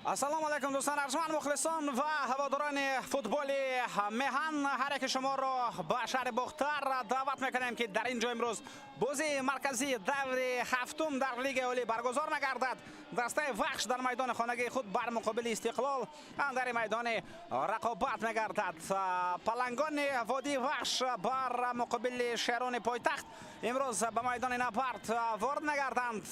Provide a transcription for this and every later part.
Ассалому алайкум, дӯстон арҷманд, мухлисон ва ҳаводорони футболи меҳан. Ҳар яки шуморо ба шаҳри Бохтар даъват мекунем, ки дар ин ҷо имрӯз бозии марказии даври ҳафтум дар Лигаи Олӣ баргузор мегардад. Дастаи Вахш дар майдони хонагии худ бар муқобили Истиқлол андари майдони рақобат мегардад. Палангони водии Вахш бар муқобили шерони пойтахт имрӯз ба майдони набард ворид мегарданд.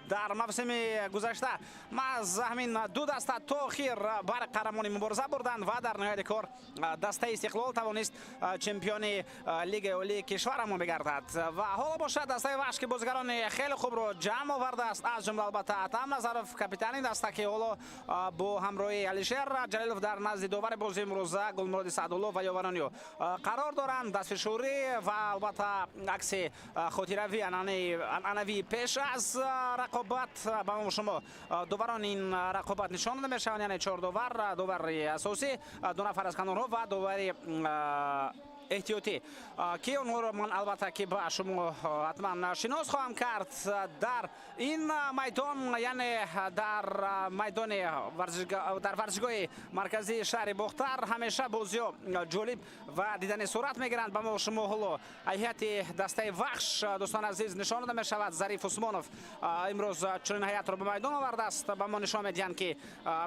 Дар мавсими гузашта маҳз ҳамин ду даста то охир бар қаҳрамонӣ мубориза бурданд ва дар ниҳояти кор дастаи Истиқлол тавонист чемпиони Лигаи Олии кишварамон бигардад. Ва ҳоло бошад, дастаи Вахш, ки бозигарони хеле хубро ҷамъ овардааст, аз ҷумла, албатта, Атам Назаров, капитани даста, ки ҳоло бо ҳамроҳии Алишер Ҷалилов дар назди довари бозии имрӯза Гулмуроди Саъдулло ва ёварони ӯ қарор доранд. Дастфишурӣ ва, албатта, акси хотиравӣ анъанавии пеш аз рақобат ба шумо доварони ин рақобат нишон дода мешаванд, яъне чор довар: довари асосӣ, ду нафар аз канорҳо ва довари эҳтиётӣ, ки онҳоро ман, албатта, ки ба шумо ҳатман шинос хоҳам кард. Дар ин майдон, яъне дар майдони дар варзишгоҳи марказии шаҳри Бохтар, ҳамеша бозиҳо ҷолиб ва дидани сурат мегиранд. Ба мо шумо ҳоло ҳайати дастаи Вахш, дӯстон азиз, нишон дода мешавад. Зариф Усмонов имрӯз чунин ҳайатро ба майдон овардааст. Ба мо нишон медиҳанд, ки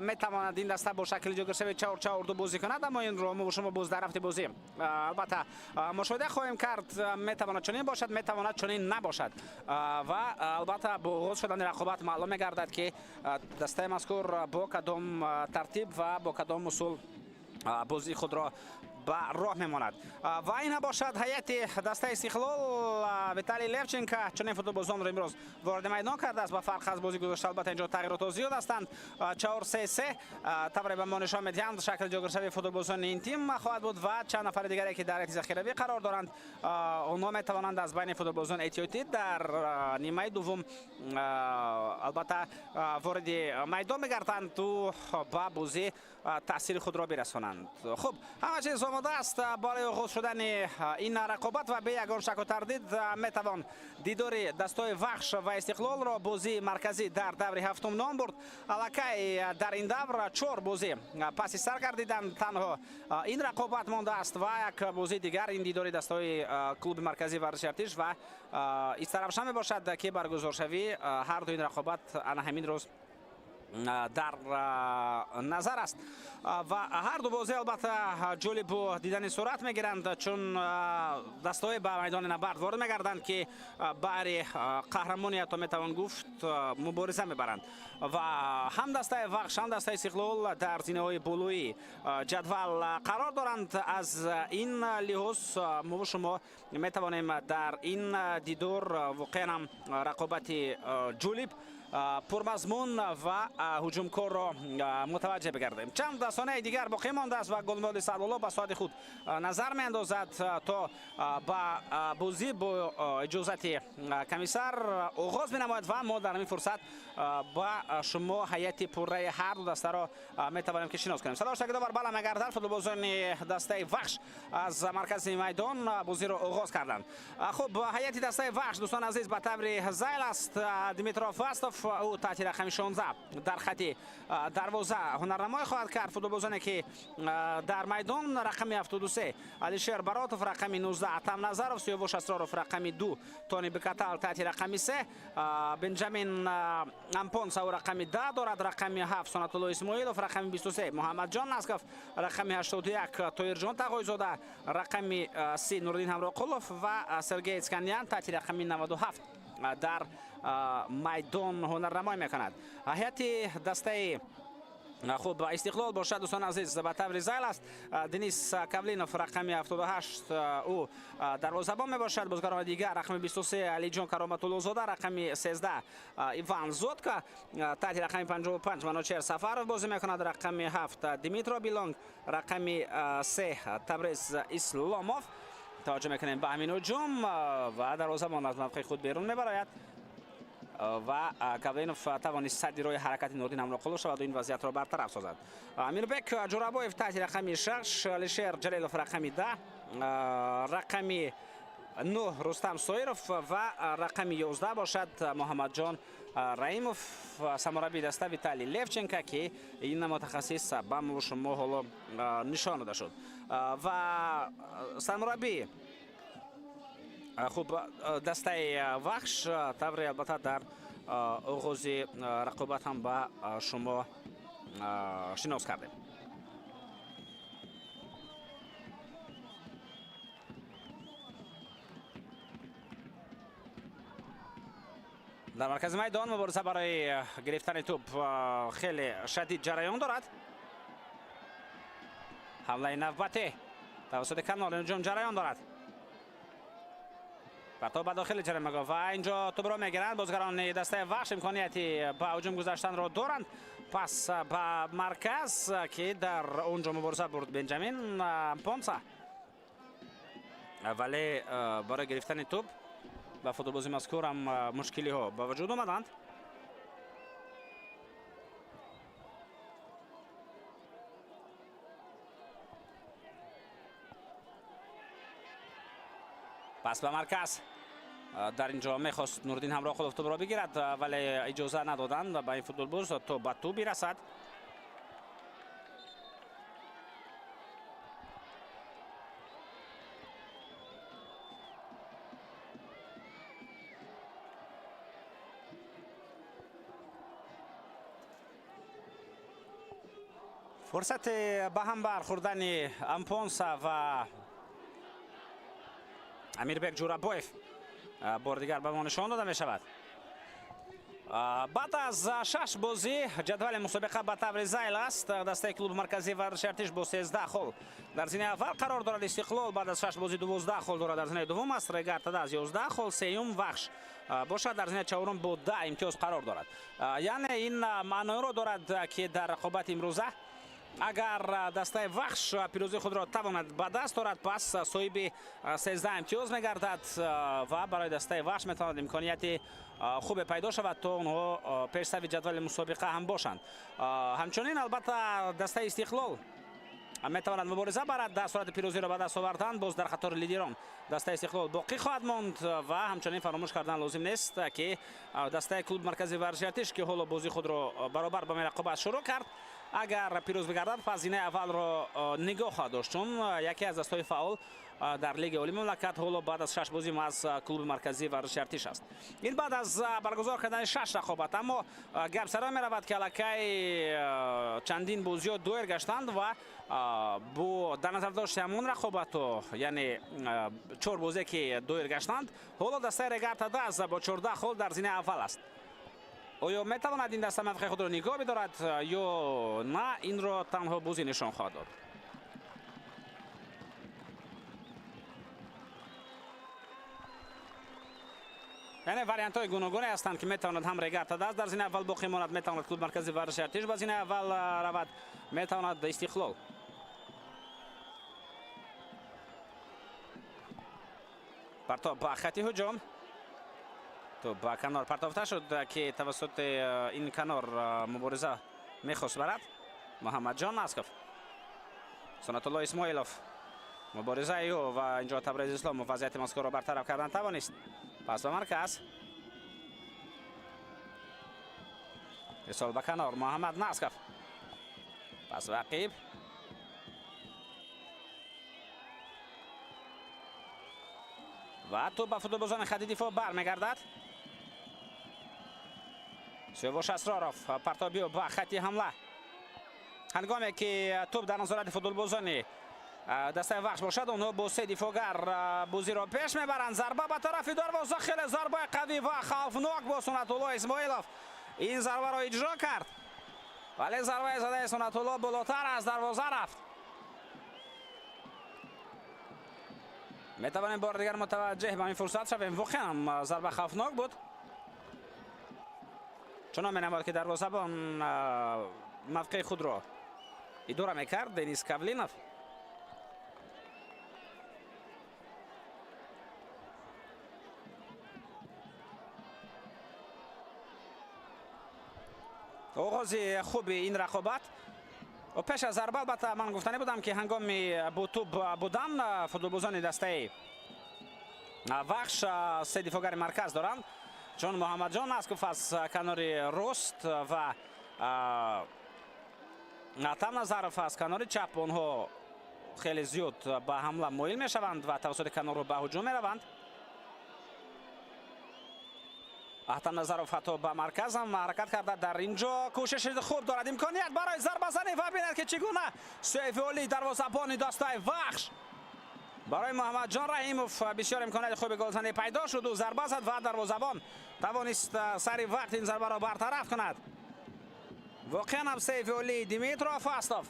метавонад ин даста бо шакли ҷойгиршави 4-4-2 бозӣ кунад, аммо инро мо шумо боз дар рафти бозӣ, албатта, мушоҳида хоҳем кард. Метавонад чунин бошад, метавонад чунин набошад ва, албатта, бо оғоз шудани рақобат маълум мегардад, ки дастаи мазкур бо кадом тартиб ва бо кадом усул бозии худро ба роҳ мемонад. Ва ин бошад ҳайати дастаи Истиқлол. Виталий Левченко чунин футболбозонро имрӯз вориди майдон кардааст. Ба фарқ аз бози гузашта, албатта, инҷо тағйиротҳо зиёд ҳастанд. 4-3-3 тавре ба мо нишон медиҳанд, шакли ҷойгиршавии футболбозони ин тим хоҳад буд ва чанд нафари дигаре, ки дар ҳайати захиравӣ қарор доранд, онҳо метавонанд аз байни футболбозони эҳтиётӣ дар нимаи дуввум, албатта, вориди майдон мегарданд-у ба бозӣ таъсири худро бирасонанд. Хуб, ҳама чиз омода аст барои оғоз шудани ин рақобат ва бе ягон шаку тардид метавон дидори дастаҳои Вахш ва Истиқлолро бозии марказӣ дар даври ҳафтум ном бурд. Аллакай дар ин давр чор бозӣ паси сар гардиданд, танҳо ин рақобат мондааст ва як бозии дигар, ин дидори дастаҳои клуби марказии варзиши Артиш ва Истаравшан мебошад, ки баргузоршавӣ ҳар ду ин рақобат ана ҳамин рӯз дар назар аст. Ва ҳар ду бозӣ, албатта, ҷолибу дидани сурат мегиранд, чун дастаҳое ба майдони набард ворид мегарданд, ки баҳри қаҳрамони, ҳатто метавон гуфт, мубориза мебаранд. Ва ҳам дастаи Вахш, ҳам дастаи Истиқлол дар зинаҳои болоии ҷадвал қарор доранд. Аз ин лиҳоз мо шумо метавонем дар ин дидор воқеан ҳам рақобати ҷолиб, пурмазмун ва ҳуҷумкорро мутаваҷҷеҳ бигардем. Чанд сонияи дигар боқӣ мондааст ва Гулмуроди Саъдулло ба соати худ назар меандозад, то ба бозӣ бо иҷозати комиссар оғоз менамояд. Ва мо дар ҳамин фурсат ба шумо ҳайати пурраи ҳар ду дастаро метавонем, ки шинос кунем. Садои довар баланд мегардад. Футболбозони дастаи Вахш аз маркази майдон бозиро оғоз карданд. Хуб, ҳайати дастаи Вахш, дӯстони азиз, ба таври зайл аст. Дмитро Фастов, ӯ таҳти рақами 16 дар хати дарвоза ҳунарнамоӣ хоҳад кард. Футболбозоне, ки дар майдон: рақами 73 Алишер Баротов, рақами 19 Атам Назаров, Сиёвуш Асроров, рақами 2 Тони Бекатал, таҳти рақами 3 Бенҷамин Ампонса, ӯ рақами 10 дорад, рақами 7 Сонатулло Исмоилов, рақами 23 Муҳаммадҷон Насков, рақами 81 Тоирҷон Тағойзода, рақами 30 Нуриддин Ҳамроқулов ва Сергей Цканян таҳти рақами 97 дар майдон ҳунарнамоӣ мекунад. Ҳайати дастаи, хуб, Истиқлол бошад, дӯстони азиз, ба таври зайл аст. Денис Кавлинов, рақами 78, ӯ дарвозабон мебошад. Бозигарони дигар: рақами 23 Алиҷон Кароматуллозода, рақами 13 Иван Зотка, таҳти рақами 55 Маночер Сафаров бозӣ мекунад, рақами 7 Димитро Билонг, рақами 3 Табрез Исломов. Таваҷҷӯҳ мекунем ба ҳамин ҳуҷум ва дарвозабон аз мавқеи худ берун мебарояд ва Кавлинов тавонист садди роҳи ҳаракати Нуриддин Ҳамроқулов шавад, ин вазъиятро бартараф созад. Амирбек Ҷурабоев таҳти рақами 6, Алишер Ҷалилов рақами 10, рақами 9 Рустам Соиров ва рақами 11 бошад Муҳаммадҷон Раимов, сармураббии даста Виталий Левченко, ки ин мутахассис ба мо шумо ҳоло нишон дода шуд. Ва сармураббии хуб дастаи Вахш тавре албатта дар оғози рақобат ҳам ба шумо шинос кардем. Дар маркази майдон мубориза барои гирифтани тӯб хеле шадид ҷараён дорад. Ҳамлаи навбатӣ тавассути канори ҳуҷум ҷараён дорад. Партоб ба дохили ҷаримагоҳ ва инҷо тӯбро мегиранд. Бозигарони дастаи Вахш имконияти ба ҳуҷум гузаштанро доранд. Пас ба марказ, ки дар он ҷо мубориза бурд Бенҷамин Понса, вале барои гирифтани тӯб ба футболбози мазкур ҳам мушкилиҳо ба вуҷуд омаданд. Пас ба марказ, дар ин ҷо мехост Нуриддин Ҳамроҳқулов тӯбро бигирад, вале иҷоза надоданд ба ин футболбоз то ба тӯб бирасад. Фурсати ба ҳам бархӯрдани Ампонса ва Амирбек Ҷурабоев бори дигар ба мо нишон дода мешавад. Баъд аз 6 бозӣ ҷадвали мусобиқа ба таври зайл аст. Дастаи клуби марказии варзиши Артиш бо 13 хол дар зинаи аввал қарор дорад. Истиқлол баъд аз 6 бозӣ 12 хол дорад, дар зинаи дуввум аст. Регар Тадаз 11 хол, сеюм Вахш бошад дар зинаи чаҳорум бо 10 имтиёз қарор дорад. Яъне ин маъноеро дорад, ки дар рақобати имрӯза агар дастаи Вахш пирӯзии худро тавонад ба даст орад, пас соҳиби 13 имтиёз мегардад ва барои дастаи Вахш метавонад имконияти хубе пайдо шавад, то онҳо пешсави ҷадвали мусобиқа ҳам бошанд. Ҳамчунин албатта дастаи Истиқлол метавонад мубориза барад дар сурати пирӯзиро ба даст овардан. Боз дар қатори лидерон дастаи Истиқлол боқӣ хоҳад монд ва ҳамчунин фаромӯш кардан лозим нест, ки дастаи клуби марказии варзиши Артиш, ки ҳоло бозии худро баробар ба рақобат шурӯъ кард, агар пирӯз бигардад, пас зинаи аввалро нигоҳ хоҳад дошт, чун яке аз дастҳои фаъол дар лигаи олии мамлакат ҳоло баъд аз 6 бозӣ аз клуби марказии варзиши Артиш аст. Ин баъд аз баргузор кардани 6 рақобат. Аммо гап саро меравад, ки аллакай чандин бозиҳо доир гаштанд ва бо дар назар дошти ҳамон рақобатҳо, яъне 4 бозе ки доир гаштанд, ҳоло дастаи Регар Тадаз бо 14 хол дар зинаи аввал аст. Оё метавонад ин даста мавқеи худро нигоҳ бидорад ё на, инро танҳо бозӣ нишон хоҳад дод. Яъне вариантҳои гуногуне ҳастанд, ки метавонад ҳам Регар Тадаз дар зинаи аввал боқӣ монад, метавонад клуби марказии варзиши Артиш ба зинаи аввал равад, метавонад Истиқлол. Партоб ба хати ҳуҷум, тӯб ба канор партофта шуд, ки тавассути ин канор мубориза мехост барад Муҳаммадҷон Насков. Сунатулло Исмоилов муборизаи ӯ ва инҷо Табрез Исломов вазъияти мазкурро бартараф кардан тавонист. Пас ба марказ, ирсол ба канор Муҳаммад Насков, пас ба ақиб ва тӯб ба футболбозони хати дифоъ бармегардад. Сиёвуш Асроров партобиё ба хати ҳамла. Ҳангоме ки тӯб дар назорати футболбозони дастаи Вахш бошад, онҳо бо 3 дифоъгар бозиро пеш мебаранд. Зарба ба тарафи дарвоза, хеле зарбаи қавӣ ва хавфнок бо Сунатулло Исмоилов ин зарбаро иҷро кард, вале зарбаи задаи Сунатулло болотар аз дарвоза рафт. Метавонем бори дигар мутаваҷҷеҳ ба ин фурсат шавем. Воқеан зарба хавфнок буд, чунон менамояд, ки дарвозабон мавқеи худро идора мекард Денис Кавлинов. Оғози хуби ин рақобат. Пеш аз зарба албатта ман гуфтанӣ будам, ки ҳангоми бо тӯб будан футболбозони дастаи Вахш се дифоъгари марказ доранд. Ҷон Муҳаммадҷон Насков аз канори рост ва Атам Назаров аз канори чап. Онҳо хеле зиёд ба ҳамла моил мешаванд ва тавассути канорро ба ҳуҷум мераванд. Аҳтам Назаров ҳатто ба марказ ҳам ҳаракат карда, дар ин ҷо кӯшиши хуб дорад, имконият барои зарбазанӣ ва бинад ки чӣ гуна сейфи олии дарвозабони дастаи Вахш барои Муҳаммадҷон Раҳимов бисёр имконияти хуби голзанӣ пайдо шуд. Ӯ зарба зад ва дарвозабон тавонист сари вақт ин зарбаро бартараф кунад. Воқеан ҳам сейфи олии Димитро Фастов.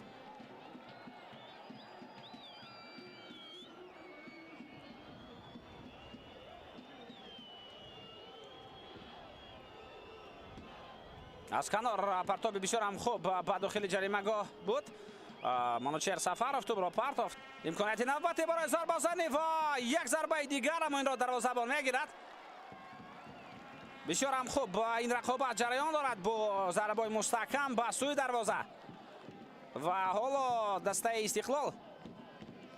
Аз канор партоби бисёр ҳам хуб ба дохили ҷаримагоҳ буд. Манучер Сафаров тӯбро партофт. Имконияти навбатӣ барои зарбазанӣ ва як зарбаи дигар, аммо инро дарвозабон мегирад. Бисёр ҳам хуб ин рақобат ҷараён дорад бо зарбаҳои мустаҳкам ба сӯи дарвоза. Ва ҳоло дастаи Истиқлол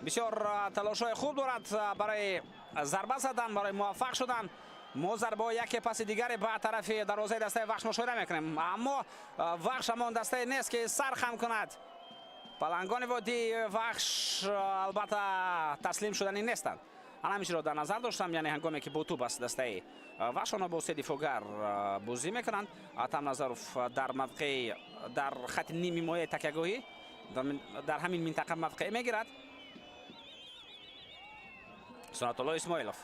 бисёр талошҳои хуб дорад барои зарба задан, барои муваффақ шудан. Мо зарбаҳои яке паси дигаре ба тарафи дарвозаи дастаи Вахш мушоҳида мекунем, аммо Вахш ҳамон дастае нест ки сар хам кунад. Палангони водии Вахш албатта таслим шуданӣ нестанд. Ана ҳаминчиро дар назар доштам, яъне ҳангоме ки бо тӯб аст дастаи Вахш, онҳо бо се дифоъгар бозӣ мекунанд. Атам Назаров дар мавқеи дар хати нимҳимояи такягоҳӣ дар ҳамин минтақа мавқеъ мегирад. Сунатулло Исмоилов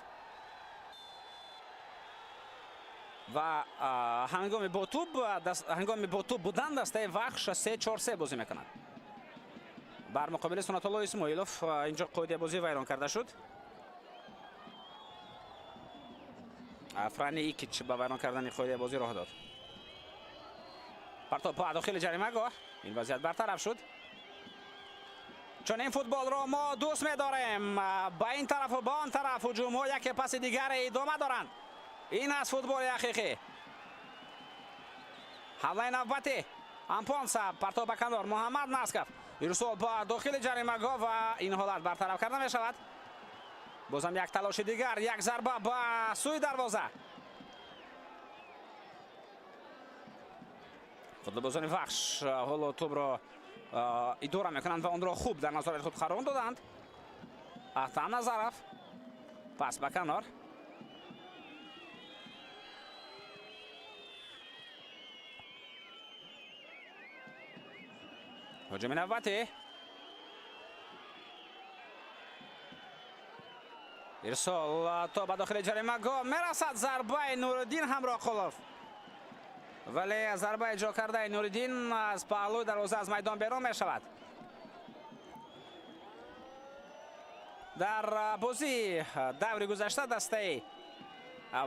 ва ҳангоми бо тӯб будан дастаи Вахш 3-4-3 бозӣ мекунад. Бар муқобили Сунатулло Исмоилов инҷо қоидаи бозӣ вайрон карда шуд. Франи Икич ба вайрон кардани қоидаи бозӣ роҳ дод. Партоб ба дохили ҷаримагоҳ, ин вазъият бартараф шуд. Чун ин футболро мо дӯст медорем, ба ин тарафу ба он тараф ҳуҷумҳо яке паси дигаре идома доранд. Ин аст футболи ҳақиқӣ. Ҳамлаи навбатӣ Ампонса, партоб ба канор, Муҳаммад Насков, ирсол ба дохили ҷаримагоҳ ва ин ҳолат бартараф карда мешавад. Бозам як талоши дигар, як зарба ба сӯи дарвоза. Футболбозони Вахш ҳоло тӯбро идора мекунанд ва онро хуб дар назорати худ қарор доданд. Аҳтам Назаров пас ба канор. Ҳуҷуми навбатӣ. Ирсол то ба дохили ҷаримагоҳ мерасад. Зарбаи Нуриддин Ҳамроқулов, вале зарба иҷро кардаи Нуриддин аз паҳлӯи дарвоза аз майдон берун мешавад. Дар бозии даври гузашта дастаи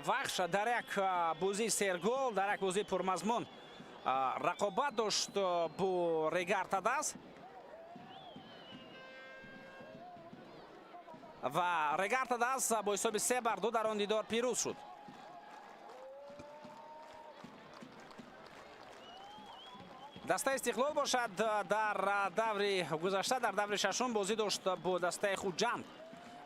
Вахш дар як бозии сергол, дар як бозии пурмазмун рақобат дошт бо Регар Тадаз ва Регар Тадаз бо ҳисоби 3-2 дар он дидор пирӯз шуд. Дастаи Истиқлол бошад дар даври гузашта, дар даври шашум бозӣ дошт бо дастаи Хуҷанд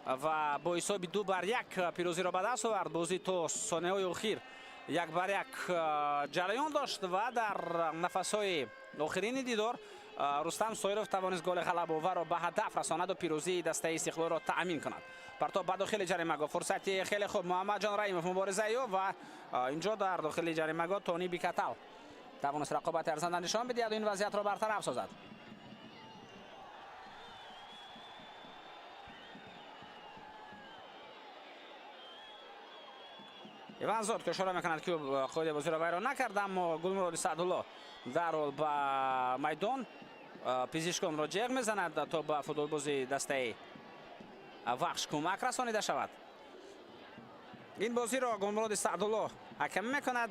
ва бо ҳисоби 2-1 пирӯзиро ба даст овард. Бозӣ то сонияҳои охир 1-1 ҷараён дошт ва дар нафасҳои охирини дидор Рустам Соиров тавонист голи ғалабоварро ба ҳадаф расонаду пирӯзии дастаи Истиқлолро таъмин кунад. Партоб ба дохили ҷаримагоҳ, фурсати хеле хуб, Муҳаммадҷон Раҳимов муборизаи ӯ ва инҷо дар дохили ҷаримагоҳ Тони Бикатал тавонист рақобати арзанда нишон бидиҳад ва ин вазъиятро бартараф созад. Иван Зод ки ишора мекунад ки қоидаи бозиро вайрон накард, аммо Гулмуроди Саъдулло дарҳол ба майдон пизишконро ҷеғ мезанад то ба футболбози дастаи Вахш кӯмак расонида шавад. Ин бозиро Гулмуроди Саъдулло ҳакамӣ мекунад.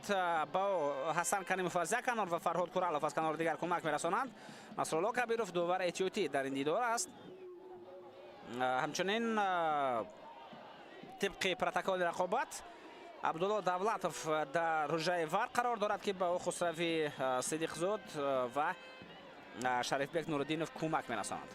Ба ӯ Ҳасан Каримов аз як канор ва Фарҳод Куралов аз канори дигар кӯмак мерасонанд. Насрулло Кабиров довари эҳтиётӣ дар ин дидор аст. Ҳамчунин тибқи протоколи рақобат Абдулло Давлатов дар ҳуҷраи ВАР қарор дорад ки ба ӯ Хусрави Сидиқзод ва Шарифбек Нуриддинов кӯмак мерасонанд.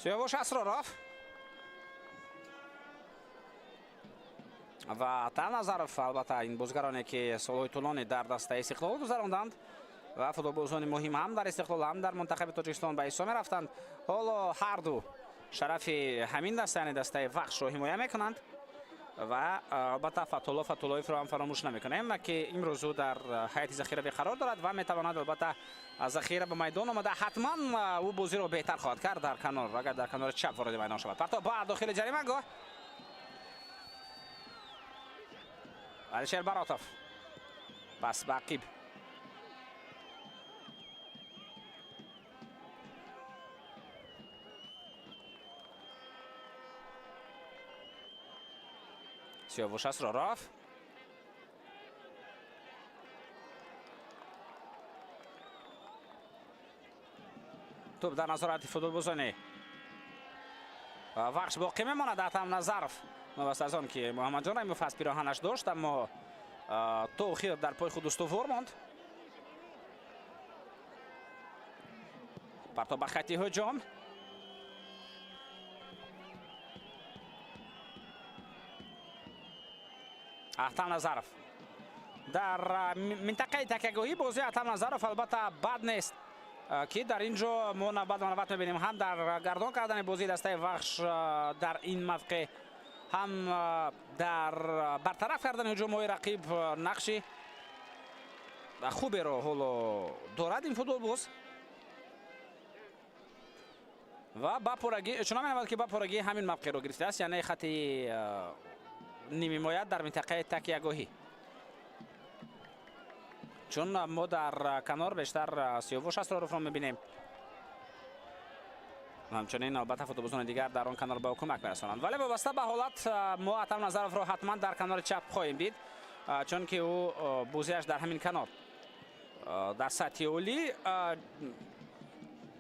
Сиёвуш Асроров ва Атам Назаров, албатта ин бозигароне ки солҳои тӯлонӣ дар дастаи Истиқлол гузаронданд ва футболбозони муҳим ҳам дар Истиқлол, ҳам дар мунтахаби Тоҷикистон ба ҳисоб мерафтанд. Ҳоло ҳар ду шарафи ҳамин даста, яъне дастаи Вахшро ҳимоя мекунанд ва албатта Фатҳулло Фатҳуллоевро ҳам фаромӯш намекунем, ки имрӯз ӯ дар ҳайати захиравӣ қарор дорад ва метавонад албатта аз захира ба майдон омада ҳатман ӯ бозиро беҳтар хоҳад кард дар канор, агар дар канори чап вориди майдон шавад. Партоб ба дохили ҷаримагоҳ. Алишер Баротов пас ба ақиб. Сиёвуш Асроров. Тӯб дар назорати футболбозони Вахш боқӣ мемонад. Атам Назаров новаста аз он ки Муҳаммадҷон Раимов аз пироҳанаш дошт, аммо то охир дар пойи худ устувор монд. Партоб ба хатти ҳуҷум. Атам Назаров дар минтақаи такягоҳӣ бозии Атам Назаров албатта бад нест, ки дар ин ҷо мо навбат ба навбат мебинем ҳам дар гардон кардани бозии дастаи Вахш дар ин мавқеъ, ҳам дар бартараф кардани ҳуҷумҳои рақиб нақши хуберо ҳоло дорад ин футболбоз ва ба пуррагӣ чунон менамояд, ки ба пуррагӣ ҳамин мавқеъро гирифтааст, яъне хати нимҳимоят дар минтақаи такягоҳӣ, чун мо дар канор бештар Сиёвуш Асроровро мебинем. Ҳамчунин албатта футболбозони дигар дар он канор ба ӯ кӯмак мерасонанд, вале вобаста ба ҳолат мо Атам Назаровро ҳатман дар канори чап хоҳем дид, чунки ӯ бозиаш дар ҳамин канор дар сатҳи олӣ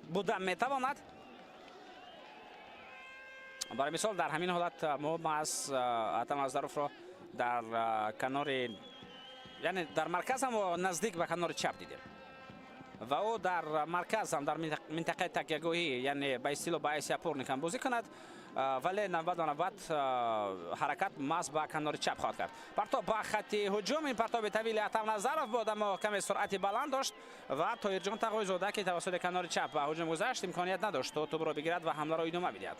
буда метавонад. Барои мисол дар ҳамин ҳолат мо маҳз Атам Назаровро дар канори, яъне дар марказ ҳам наздик ба канори чап дидем ва ӯ дар марказ ҳам дар минтақаи такягоҳӣ, яъне ба истилоҳ ба ҳайси опорник ҳам бозӣ кунад, вале навбат ба навбат ҳаракат маҳз ба канори чап хоҳад кард. Партоб ба хатти ҳуҷум. Ин партоби тавили Атам Назаров буд, аммо каме суръати баланд дошт ва Тоҳирҷон Тағойзода, ки тавассути канори чап ба ҳуҷум гузашт, имконият надошт то тӯбро бигирад ва ҳамларо идома бидиҳад.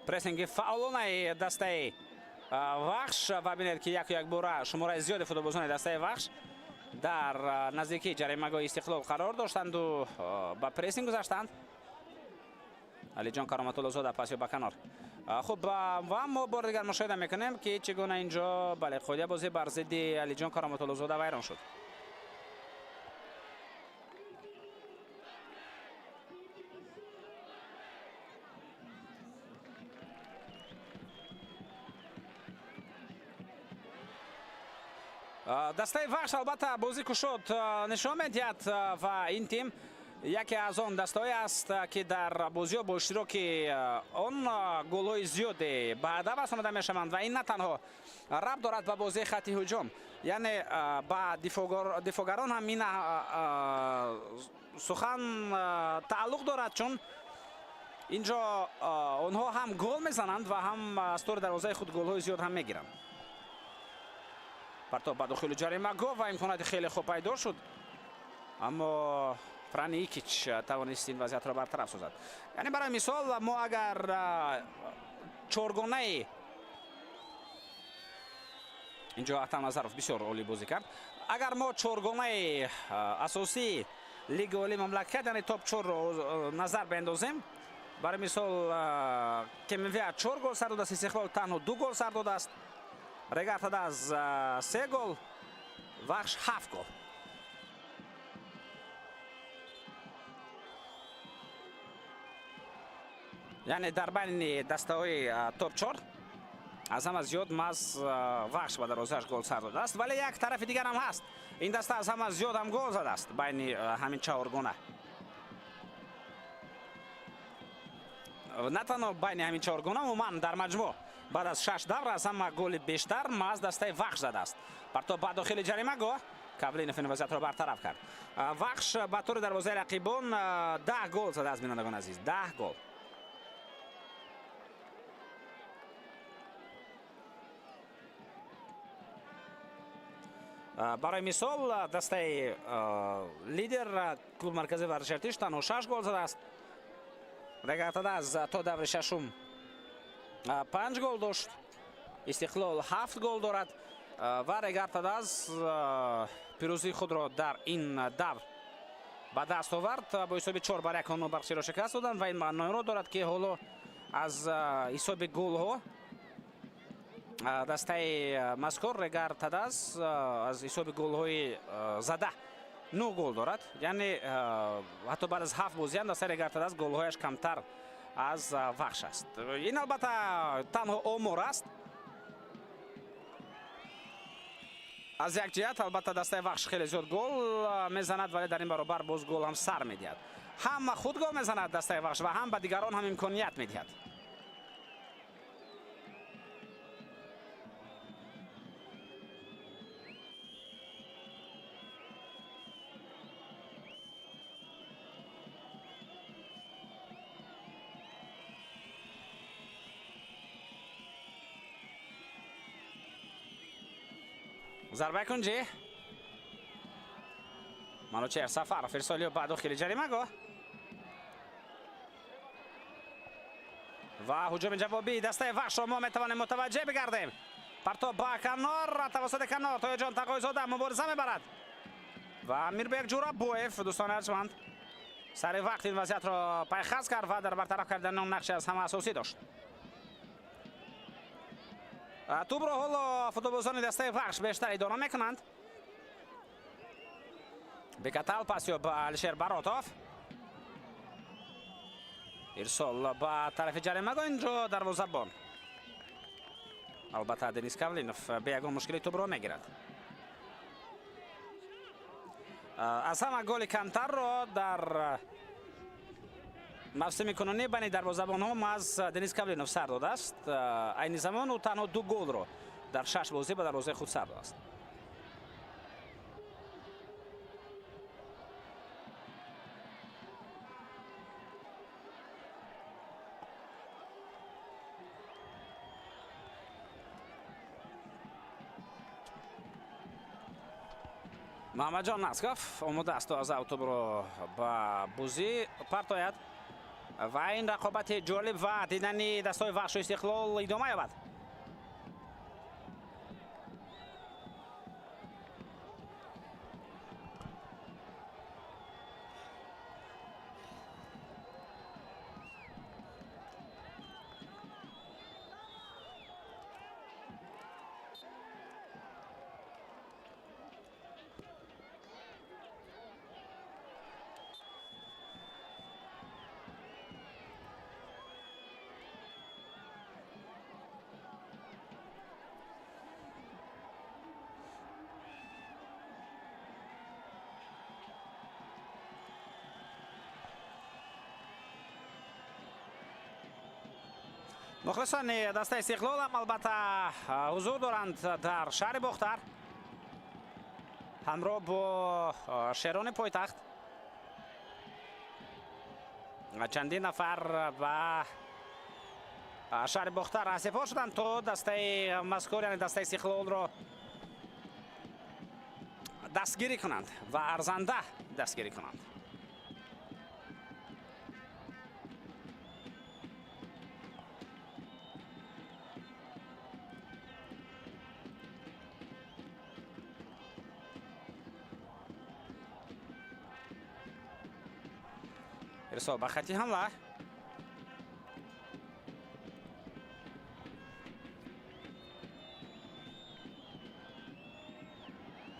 Прессинги фаъолонаи дастаи Вахш ва бинед, ки яку якбора шумораи зиёди футболбозони дастаи Вахш дар наздикии ҷаримагоҳи Истиқлол қарор доштанду ба прессинг гузаштанд. Алиҷон Кароматуллозода пас ё ба канор. Хуб, ва мо бори дигар мушоҳида мекунем, ки чӣ гуна ин ҷо бале қоидаи бозӣ бар зидди Алиҷон Кароматуллозода вайрон шуд. Дастаи Вахш албатта бозӣ кушод нишон медиҳад ва ин тим яке аз он дастаҳое аст, ки дар бозиҳо бо иштироки он голҳои зиёде ба ҳадаф расонида мешаванд ва ин на танҳо рабт дорад ба бозии хатти ҳуҷум, яъне ба дифоъгарон ҳам ин сухан тааллуқ дорад, чун ин ҷо онҳо ҳам гол мезананд ва ҳам аз тори дарвозаи худ голҳои зиёд ҳам мегиранд. Партоб ба дохили ҷаримагоҳ ва имконияти хеле хуб пайдо шуд, аммо Франи Икич тавонист ин вазъиятро бартараф созад. Яъне барои мисол мо агар чоргонаи инҷо Атам Назаров бисёр олӣ бозӣ кард, агар мо чоргонаи асосии лигаи олии мамлакат, яъне топ 4-ро назар биандозем, барои мисол КМВ 4 гол сар додааст, Истиқлол танҳо 2 гол сар додааст, Регар-ТадАЗ 3 гол, Вахш 7 гол. Яъне дар байни дастаҳои топ 4 аз ҳама зиёд маҳз Вахш ба дарвозааш гол сар додааст, вале як тарафи дигар ҳам ҳаст. Ин даста аз ҳама зиёд ҳам гол задааст байни ҳамин чаҳоргона. На танҳо байни ҳамин чоргона, умуман дар маҷмӯъ баъд аз 6 давр аз ҳама голи бештар маҳз дастаи Вахш задааст. Партоб ба дохили ҷаримагоҳ, Кавлинов ин вазъиятро бартараф кард. Вахш ба тури дарвозаи рақибон 10 гол задааст, бинандагони азиз, 10 гол. Барои мисол, дастаи лидер клуб марказии варзиши Артиш танҳо 6 гол задааст. Регар ТадАЗ то даври шашум 5 гол дошт, Истиқлол 7 гол дорад ва Регар ТадАЗ пирӯзии худро дар ин давр ба даст овард. Бо ҳисоби 4-1 онҳо Барқчиро шикаст доданд ва ин маъноро дорад, ки ҳоло аз ҳисоби голҳо дастаи мазкур Регар ТадАЗ аз ҳисоби голҳои зада 9 гол дорад. Яъне ҳатто баъд аз 7 бозиам дастаи Регар ТадАЗ голҳояш камтар аз Вахш аст. Ин албатта танҳо омор аст. Аз як ҷиҳат албатта дастаи Вахш хеле зиёд гол мезанад, вале дар ин баробар боз гол ҳам сар медиҳад. Ҳам худ гол мезанад дастаи Вахш ва ҳам ба дигарон ҳам имконият медиҳад. Зарбаи кунҷӣ, Манучеҳр Сафаров ирсолиё ба дохили ҷаримагоҳ ва ҳуҷуми ҷавобии дастаи Вахшро мо метавонем мутаваҷҷеҳ бигардем. Партоб ба канор, тавассути канор Тоҳирҷон Тақоизода мубориза мебарад ва Амирбек Ҷурабоев, дӯстони арҷманд, сари вақт ин вазъиятро пайхас кард ва дар бартараф кардани он нақши аз ҳама асосӣ дошт. Тӯбро ҳоло футболбозони дастаи Вахш бештар идора мекунанд. Бекатал пасё ба Алишер Баротов. Ирсол ба тарафи ҷаримагоҳ, инҷо дарвозабон. Албатта Денис Кавлинов бе ягон мушкили тӯбро мегирад. Аз ҳама голи камтарро дар мавсими кунунӣ байни дарвозабонҳо маҳз Денис Кавлинов сар додааст. Айни замон ӯ танҳо 2 голро дар 6 бозӣ ба дарвозаи худ сар додааст. Муҳаммадҷон Насков омода аст то аз автобро ба бозӣ партояд ва ин рақобати ҷолиб ва дидани дастҳои Вахшу Истиқлол идома ёбад. Мухлисони дастаи Истиқлол ҳам албатта ҳузур доранд дар шаҳри Бохтар ҳамроҳ бо шерони пойтахт. Чандин нафар ба шаҳри Бохтар раҳсипор шуданд то дастаи мазкур, яъне дастаи Истиқлолро дастгирӣ кунанд ва арзанда дастгирӣ кунанд. Ирсол ба хати ҳамла.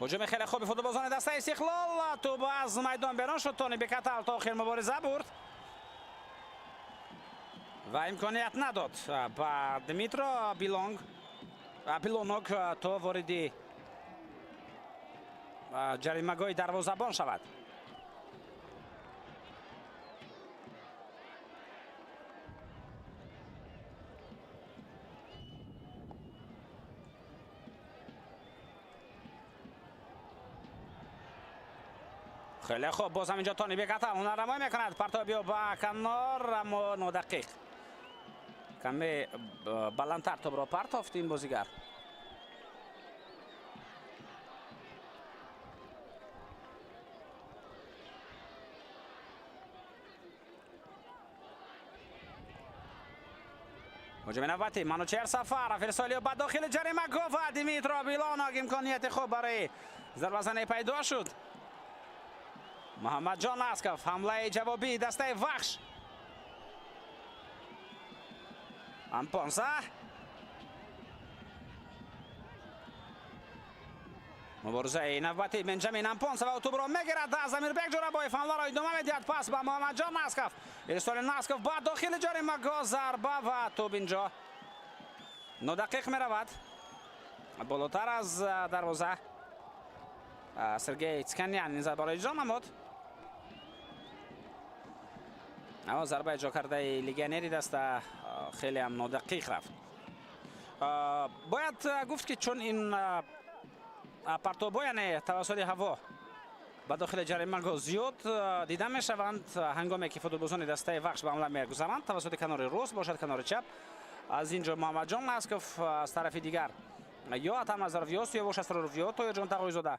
Ҳуҷуми хеле хуби футболбозони дастаи Истиқлол. Тӯб аз майдон берун шуд. Тони Бекатал то охир мубориза бурд ва имконият надод ба Дмитро Билонок то вориди ҷаримагоҳи дарвозабон шавад. Хеле хуб, боз ҳам инҷо Тонибек Ата ҳунарнамоӣ мекунад. Партоби ӯ ба канор, аммо нодақиқ. Каме баландтар топро партофт ин бозигар. ҳуҷуми навбатӣ Манучеҳр Сафаров, ирсоли ӯ ба дохили ҷаримагоҳ ва Димитро Билонок. Имконияти хуб барои зарбазанӣ пайдо шуд. Муҳаммадҷон Насков, ҳамлаи ҷавобии дастаи Вахш. Ампонса. Муборизаи навбатӣ Бенҷамин Ампонса ва тӯбро мегирад аз Амирбек Ҷӯрабоев. Ҳамларо идома медиҳад, пас ба Муҳаммадҷон Насков. Ирсоли Насков ба дохили ҷаримагоҳ, зарба ва тӯб инҷо нодақиқ меравад. Болотар аз дарвоза Сергей Цканян ин зарбаро иҷро намуд. Аммо зарба иҷро кардаи легионери даста хеле ҳам нодақиқ рафт. Бояд гуфт, ки чун ин партобҳо, яъне тавассути ҳаво ба дохили ҷаримагоҳ зиёд дида мешаванд, ҳангоме ки футболбозони дастаи Вахш ба ҳамла мегузаранд, тавассути канори рост бошад, канори чап. Аз ин ҷо Муҳаммадҷон Насков, аз тарафи дигар ё Атам Назаров, ё Сиёвуш Асроров, ё Тоирҷон Тағоизода.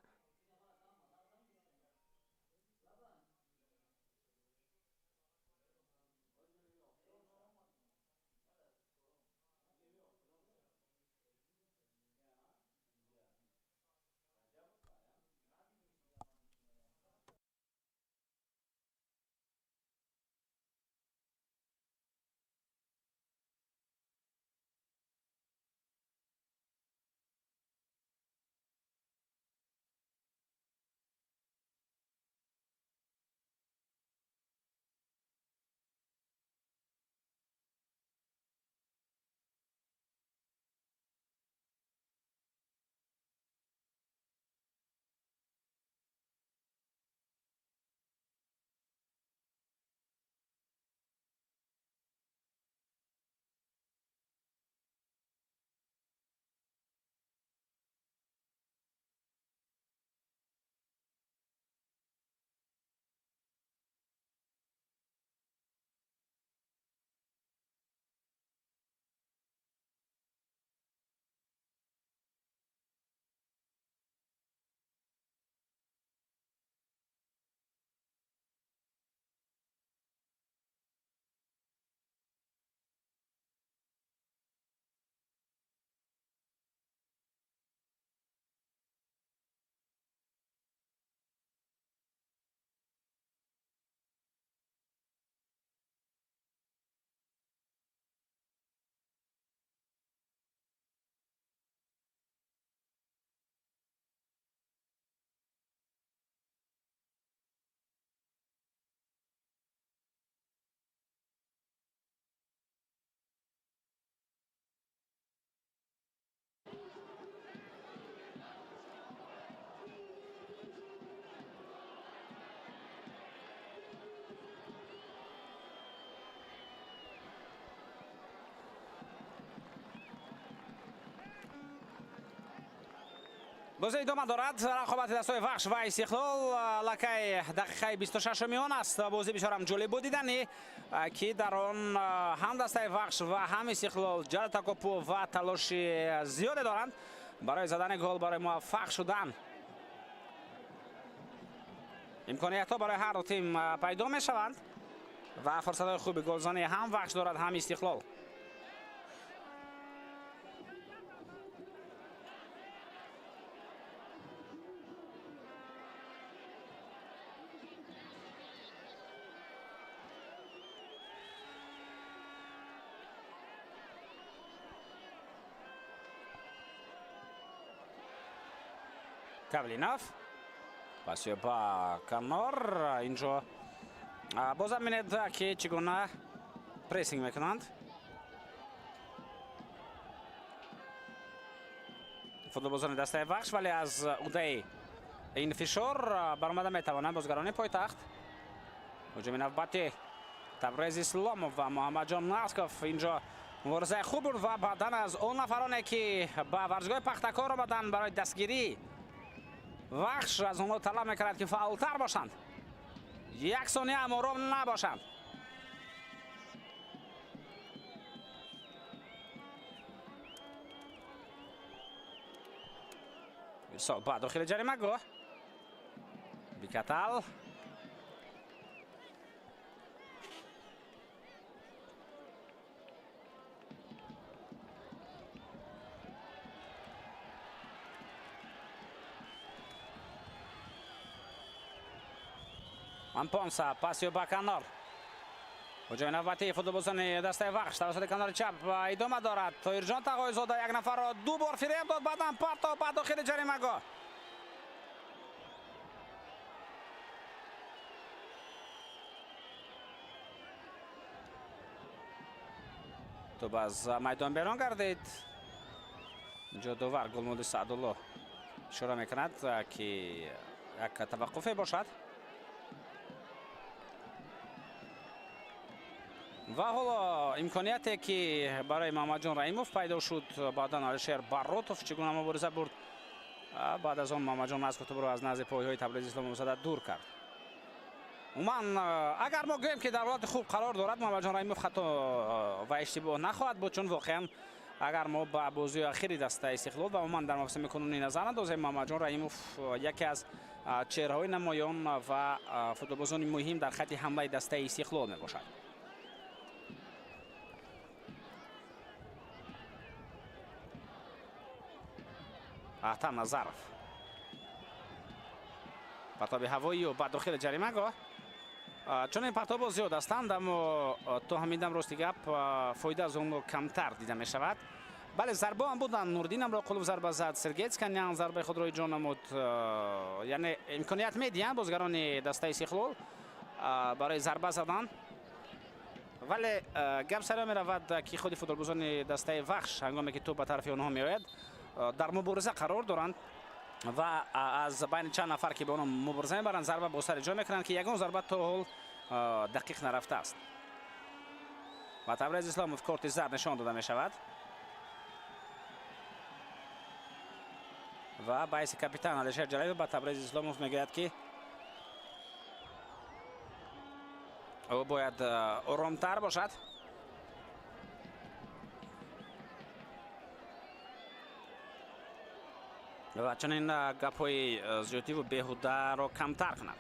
Бозӣ идома дорад. Рақобати дастҳои Вахш ва Истиқлол лакай дақиқаи 26-уми он аст. Бозӣ бисёрам ҷолиб буд диданӣ, ки дар он ҳам дастаи Вахш ва ҳам Истиқлол ҷалб такопӯ ва талоши зиёде доранд барои задани гол, барои муваффақ шудан. Имкониятҳо барои ҳар ду тим пайдо мешаванд ва фурсатҳои хуби голзанӣ ҳам Вахш дорад, ҳам Истиқлол. Кавлинов паси ба канор. Инҷо бозам бинед, ки чӣ гуна прессинг мекунанд футболбозони дастаи Вахш, вале аз уҳдаи ин фишор баромада метавонанд бозигарони пойтахт. Ҳуҷуми навбати Табрез Исломов ва Муҳаммадҷон Насков. Инҷо муборизаи хуб буд ва баъдан аз он нафароне, ки ба варзишгоҳи Пахтакор омаданд барои дастгирӣ Вахш, аз онҳо талаб мекард, ки фаъолтар бошанд. Як сония ҳам ором набошанд. Ирсол ба дохили ҷаримагоҳ. Бикатал. Ампонса пасио ба канор. Ҳуҷуми навбатии футболбозони дастаи Вахш тавассути канори чап идома дорад. Тоирҷон Тағоизода як нафарро ду бор фиреб дод, баъдан партоб ба дохили ҷаримагоҳ. Тӯб аз майдон берун гардид. Инҷо довар Гулмуди Саъдулло ишора мекунад, ки як таваққуфе бошад. Ва ҳоло имконияте, ки барои Муҳаммадҷон Раҳимов пайдо шуд, баъдан Алишер Барротов чӣ гуна мубориза бурд. Баъд аз он Муҳаммадҷон Назкутубро аз назди пойҳои Табриз Исломовзода дур кард. Умуман, агар мо гӯем, ки дар ҳолати хуб қарор дорад, Муҳаммадҷон Раҳимов хато ва иштибоҳ нахоҳад буд, чун воқеан агар мо ба бозии охири дастаи Истиқлол ва умуман дар мавсими кунунӣ назар андозем, Муҳаммадҷон Раҳимов яке аз чеҳраҳои намоён ва футболбозони муҳим дар хатти ҳамлаи дастаи Истиқлол мебошад. Аҳтам Назаров. Партоби ҳавоию ба дохили ҷаримагоҳ. Чунин партобҳо зиёд ҳастанд, аммо то ҳамин дам рости гап фоида аз онҳо камтар дида мешавад. Бале, зарбо ҳам буданд. Нурдин Амроқулов зарба зад, Сергей Цканян зарбаи худро иҷро намуд. Яъне имконият медиҳанд бозгарони дастаи Истиқлол барои зарба задан. Вале гап саро меравад, ки худи футболбозони дастаи Вахш ҳангоме ки тӯб ба тарафи онҳо меояд, дар мубориза қарор доранд ва аз байни чанд нафар, ки ба онҳо мубориза мебаранд, зарба бо сар иҷро мекунанд, ки ягон зарба то ҳол дақиқ нарафтааст. Ва Табрез Исломов корти зард нишон дода мешавад. Ва ба ҳайси капитан Алишер Ҷалилов ба Табрез Исломов мегӯяд, ки ӯ бояд оромтар бошад. Ва чунин гапҳои зиёдиву беҳударо камтар кунад.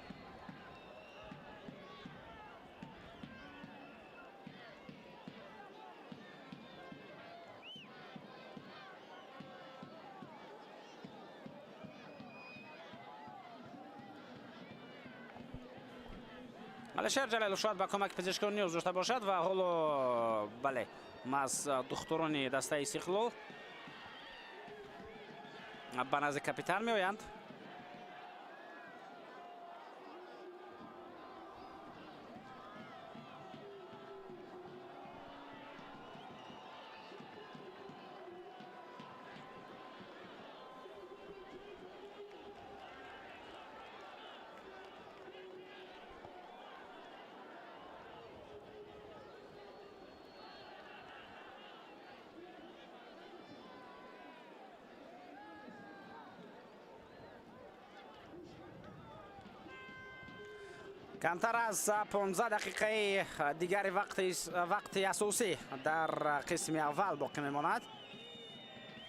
Алишер Ҷалилов шояд ба кӯмаки пизишкон ниёз дошта бошад ва ҳоло бале, маҳз духтурони дастаи Истиқлол ба назди капитан меоянд. Камтар аз 15 дақиқаи дигари вақти асосӣ дар қисми аввал боқӣ мемонад.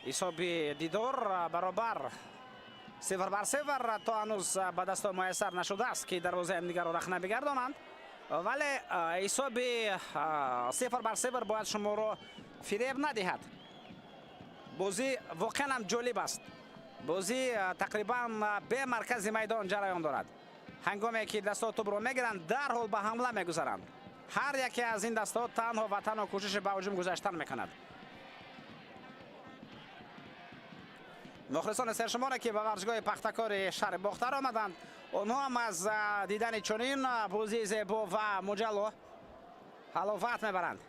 Ҳисоби дидор баробар 0-0 то ҳанӯз ба дастҳо муяссар нашудааст, ки дарвозаи ҳамдигарро рахна бигардонанд. Вале ҳисоби 0-0 бояд шуморо фиреб надиҳад. Бозӣ воқеан ҳам ҷолиб аст. Бозӣ тақрибан бе маркази майдон ҷараён дорад. Ҳангоме ки дастҳо тӯбро мегиранд, дарҳол ба ҳамла мегузаранд. Ҳар яке аз ин дастҳо танҳо ва танҳо кӯшиши ба ҳуҷум гузаштан мекунад. Мухлисони сершуморе, ки ба варзишгоҳи Пахтакори шаҳри Бохтар омаданд, онҳо ҳам аз дидани чунин бозии зебо ва муҷалло ҳаловат мебаранд.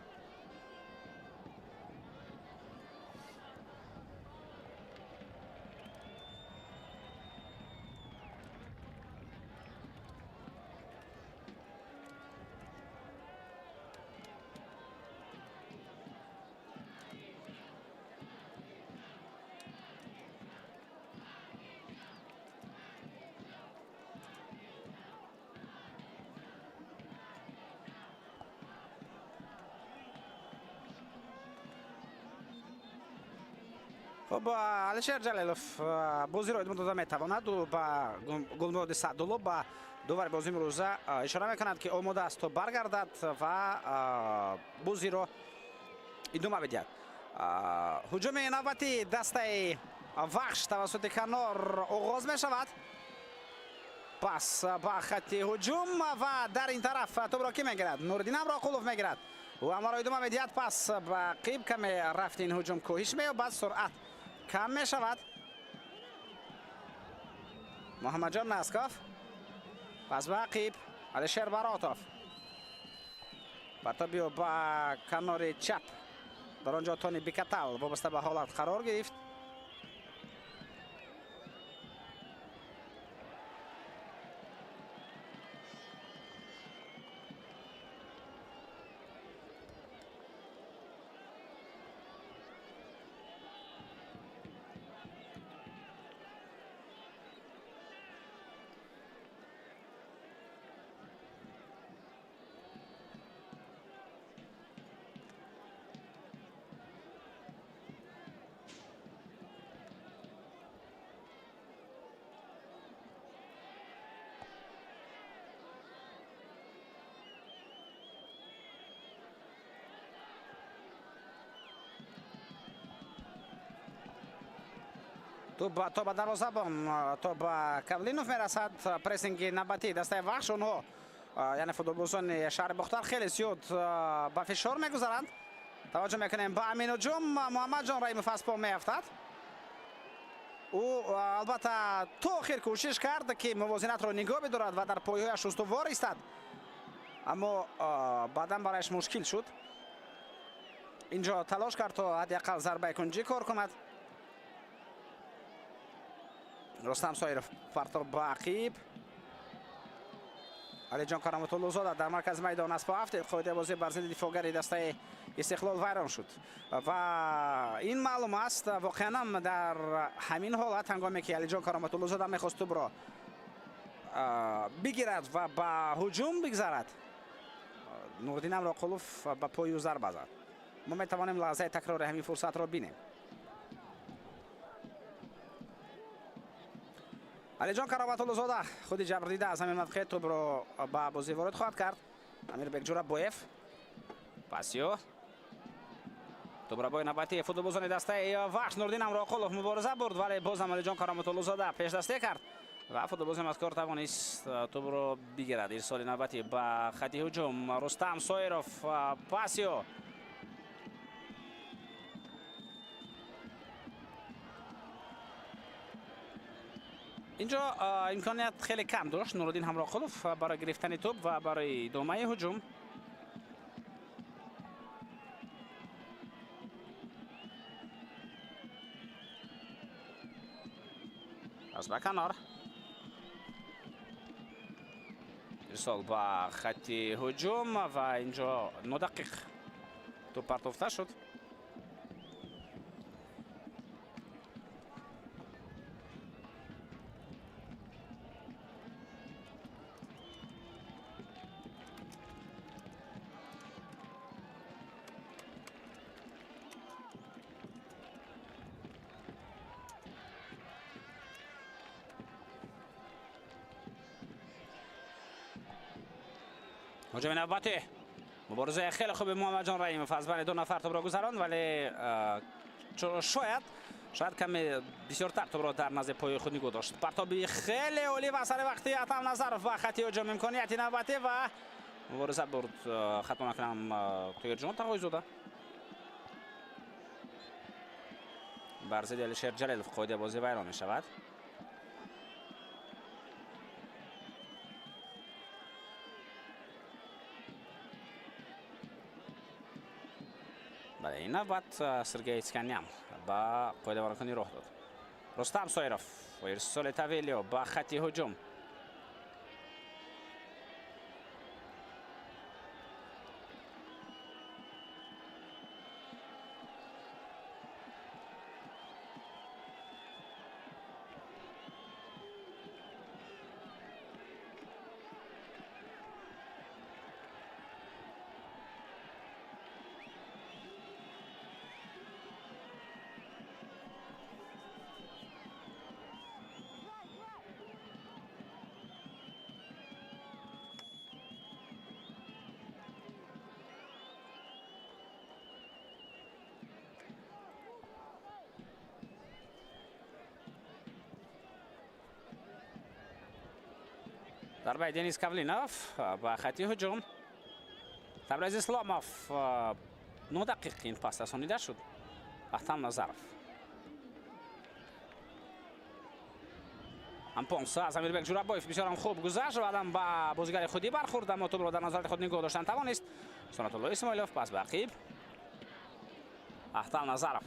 Хуб, Алишер Ҷалилов бозиро идома дода метавонад. Ӯ ба Гулмуроди Саъдулло, ба довари бозии имрӯза ишора мекунад, ки омода аст то баргардад ва бозиро идома бидиҳад. Ҳуҷуми навбати дастаи Вахш тавассути канор оғоз мешавад. Пас ба хатти ҳуҷум ва дар ин тараф тӯбро кӣ мегирад? Нуриддин Амроқулов мегирад. Ӯ амалро идома медиҳад. Пас ба қиб каме рафти ин ҳуҷум коҳиш меёбад, суръат кам мешавад. Муҳаммадҷон Насков пас ба ақиб Алишер Баротов. Партобиё ба канори чап. Дар он ҷо Тони Бикатал вобаста ба ҳолат қарор гирифт. Тӯб то ба дарвозабон, то ба Кавлинов мерасад. Прессинги навбатии дастаи Вахш. Онҳо, яъне футболбозони шаҳри Бохтар, хеле зиёд ба фишор мегузаранд. Таваҷҷӯҳ мекунем ба амин ҳуҷум. Муҳаммадҷон Раимов аз по меафтад. Ӯ албатта то охир кӯшиш кард, ки мувозинатро нигоҳ бидорад ва дар пойҳояш устувор истад, аммо баъдан барояш мушкил шуд. Инҷо талош кард то ҳадди ақал зарбаи кунҷӣ кор кунад. Рустам Соиров партоб ба ақиб. Алиҷон Кароматуллозода дар маркази майдон аз по афтид. Қоидаи бозӣ бар зидди дифоъгари дастаи Истиқлол вайрон шуд ва ин маълум аст, воқеан дар ҳамин ҳолат, ҳангоме ки Алиҷон Кароматуллозода мехост тӯбро бигирад ва ба ҳуҷум бигзарад, Нуриддин Амроқулов ба пои ӯ зарба зад. Мо метавонем лаҳзаи такрори ҳамин фурсатро бинем. Алиҷон Кароматуллозода худи ҷабрдида аз ҳамин мавқеъ тӯбро ба бозӣ ворид хоҳад кард. Амирбек Ҷурабоев пасиё тӯбрабои навбатии футболбозони дастаи Вахш. Нуриддин Амроқулов мубориза бурд, вале боз ҳам Алиҷон Кароматуллозода пешдастӣ кард ва футболбози мазкур тавонист тӯбро бигирад. Ирсоли навбатӣ ба хати ҳуҷум. Рустам Соиров пасиё. Инҷо имконият хеле кам дошт Нуриддин Ҳамроқулов барои гирифтани тӯб ва барои идомаи ҳуҷум. Пас ба канор. Ирсол ба хатти ҳуҷум ва инҷо нодақиқ тӯб партофта шуд. ҳуҷуми навбатӣ. Муборизаи хеле хуби Муҳаммадҷон Раимов аз байни ду нафар тӯбро гузаронд, вале шояд каме бисёртар тӯбро дар назди пои худ нигоҳ дошт. Партоби хеле олӣ ва сари вақти Атам Назаров ба хати ҳуҷум. Имконияти навбатӣ ва мубориза бурд, хато накунам, Тоирҷон Тағойзода. Бар зидди Алишер Ҷалилов қоидаи бозӣ вайрон мешавад. Бале, ин навбат Сергей Цканян ба қоидавайронкунӣ роҳ дод. Рустам Соиров ирсоли Тавелио ба хати ҳуҷум. Зарбаи Денис Кавлинов ба хати ҳуҷум. Табрез Исломов нодақиқ ин пас расонида шуд. Ахтам Назаров. Ампонса аз Амирбек Ҷурабоев бисёрам хуб гузашт, баъдан ба бозигари худӣ бархӯрд, аммо тӯбро дар назорати худ нигоҳ доштан тавонист. Сонатулло Исмоилов пас ба ақиб. Ахтам Назаров.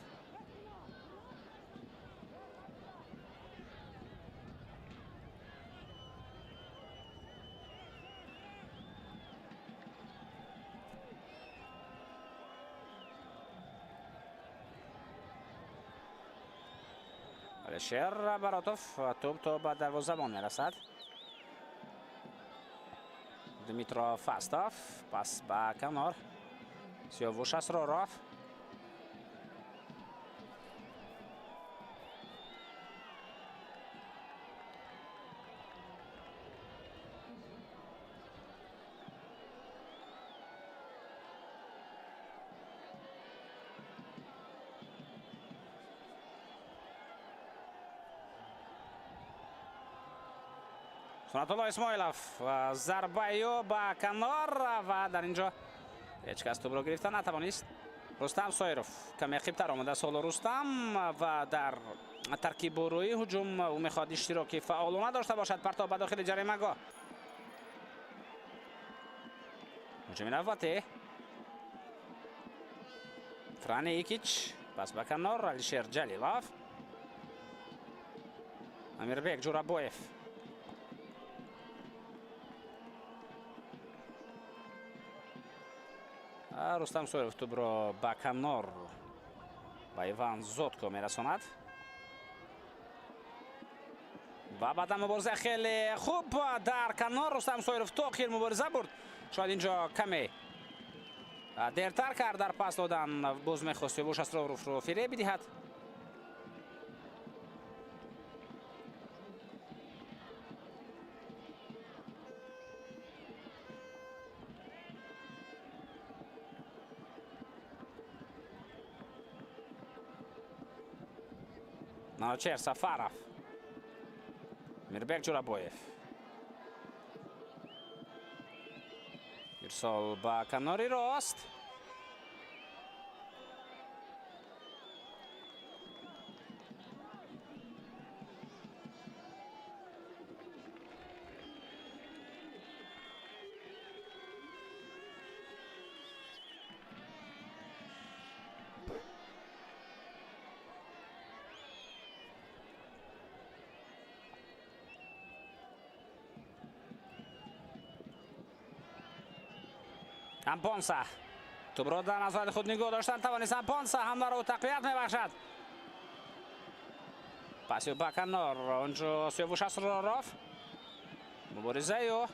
Алишер Баротов, тӯб то ба дарвозабон мерасад. Дмитро Фастов пас ба канор. Сиёвуш Асроров. Сонатулло Исмоилов зарбаи ӯ ба канор ва дар ин ҷо ҳеҷ кас тӯбро гирифта натавонист. Рустам Соиров каме ақибтар омадааст ҳоло Рустам ва дар таркибу рӯи ҳуҷум ӯ мехоҳад иштироки фаъолона дошта бошад. Партоб ба дохили ҷаримагоҳ. Ҳуҷуми навбатӣ. Франи Икич пас ба канор. Алишер Ҷалилов. Амирбек Ҷурабоев. Рустам Соиров тӯбро ба канор ба Иван Зотко мерасонад. Ва баъдан мубориза хеле хуб дар канор. Рустам Соиров то охир мубориза бурд. Шояд инҷо каме дертар кард дар пас додан, боз мехост Сиёвуш Асроровро фиреб бидиҳад. Манучер Сафаров. Мирбек Ҷурабоев. Ирсол ба канори рост. Ампонса тӯбро дар назорати худ нигоҳ доштан тавонист. Ампонса ҳамларо ӯ тақвият мебахшад. Паси ба канор. Онҷо Сиёвуш Асроров. Муборизаи ӯ.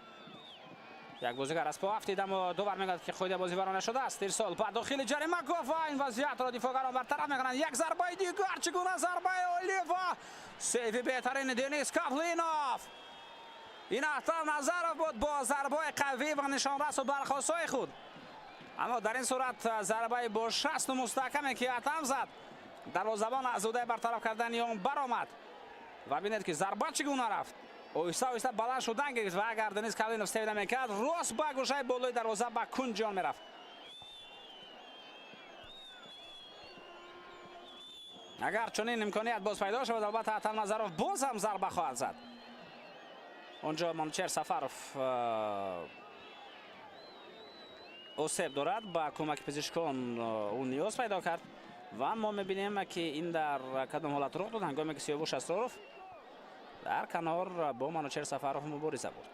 Як бозигар аз по афтид, аммо довар мегӯяд, ки қоида бозӣ вайрон нашудааст. Ирсол ба дохили ҷаримагоҳ ва ин вазъиятро дифоъгарон бартараф мекунанд. Як зарбаи дигар, чӣ гуна зарбаи олӣ ва сейфи беҳтарини Денис Кавлинов. Ин Ахтам Назаров буд бо зарбаи қавӣ ва нишонрасу бархостҳои худ. Аммо дар ин сурат зарбаи бо шасту мустаҳкаме, ки Атам зад, дарвозабон аз ӯдаи бартараф кардани он баромад. Ва бинед, ки зарба чӣ гуна рафт. Оҳиста оҳиста баланд шудан гирифт ва агар Денис Кавлинов сейв намекард, рост ба гӯшаи болои дарвоза ба кунҷи он мерафт. Агар чунин имконият боз пайдо шавад, албатта Атам Назаров боз ҳам зарба хоҳад зад. Онҷо Манучер Сафаров осеб дорад, ба кӯмаки пизишкон ӯ ниёз пайдо кард ва мо мебинем, ки ин дар кадом ҳолат рух дод, ҳангоме ки Сиёвуш Асроров дар канор бо Манучер Сафаров мубориза бурд.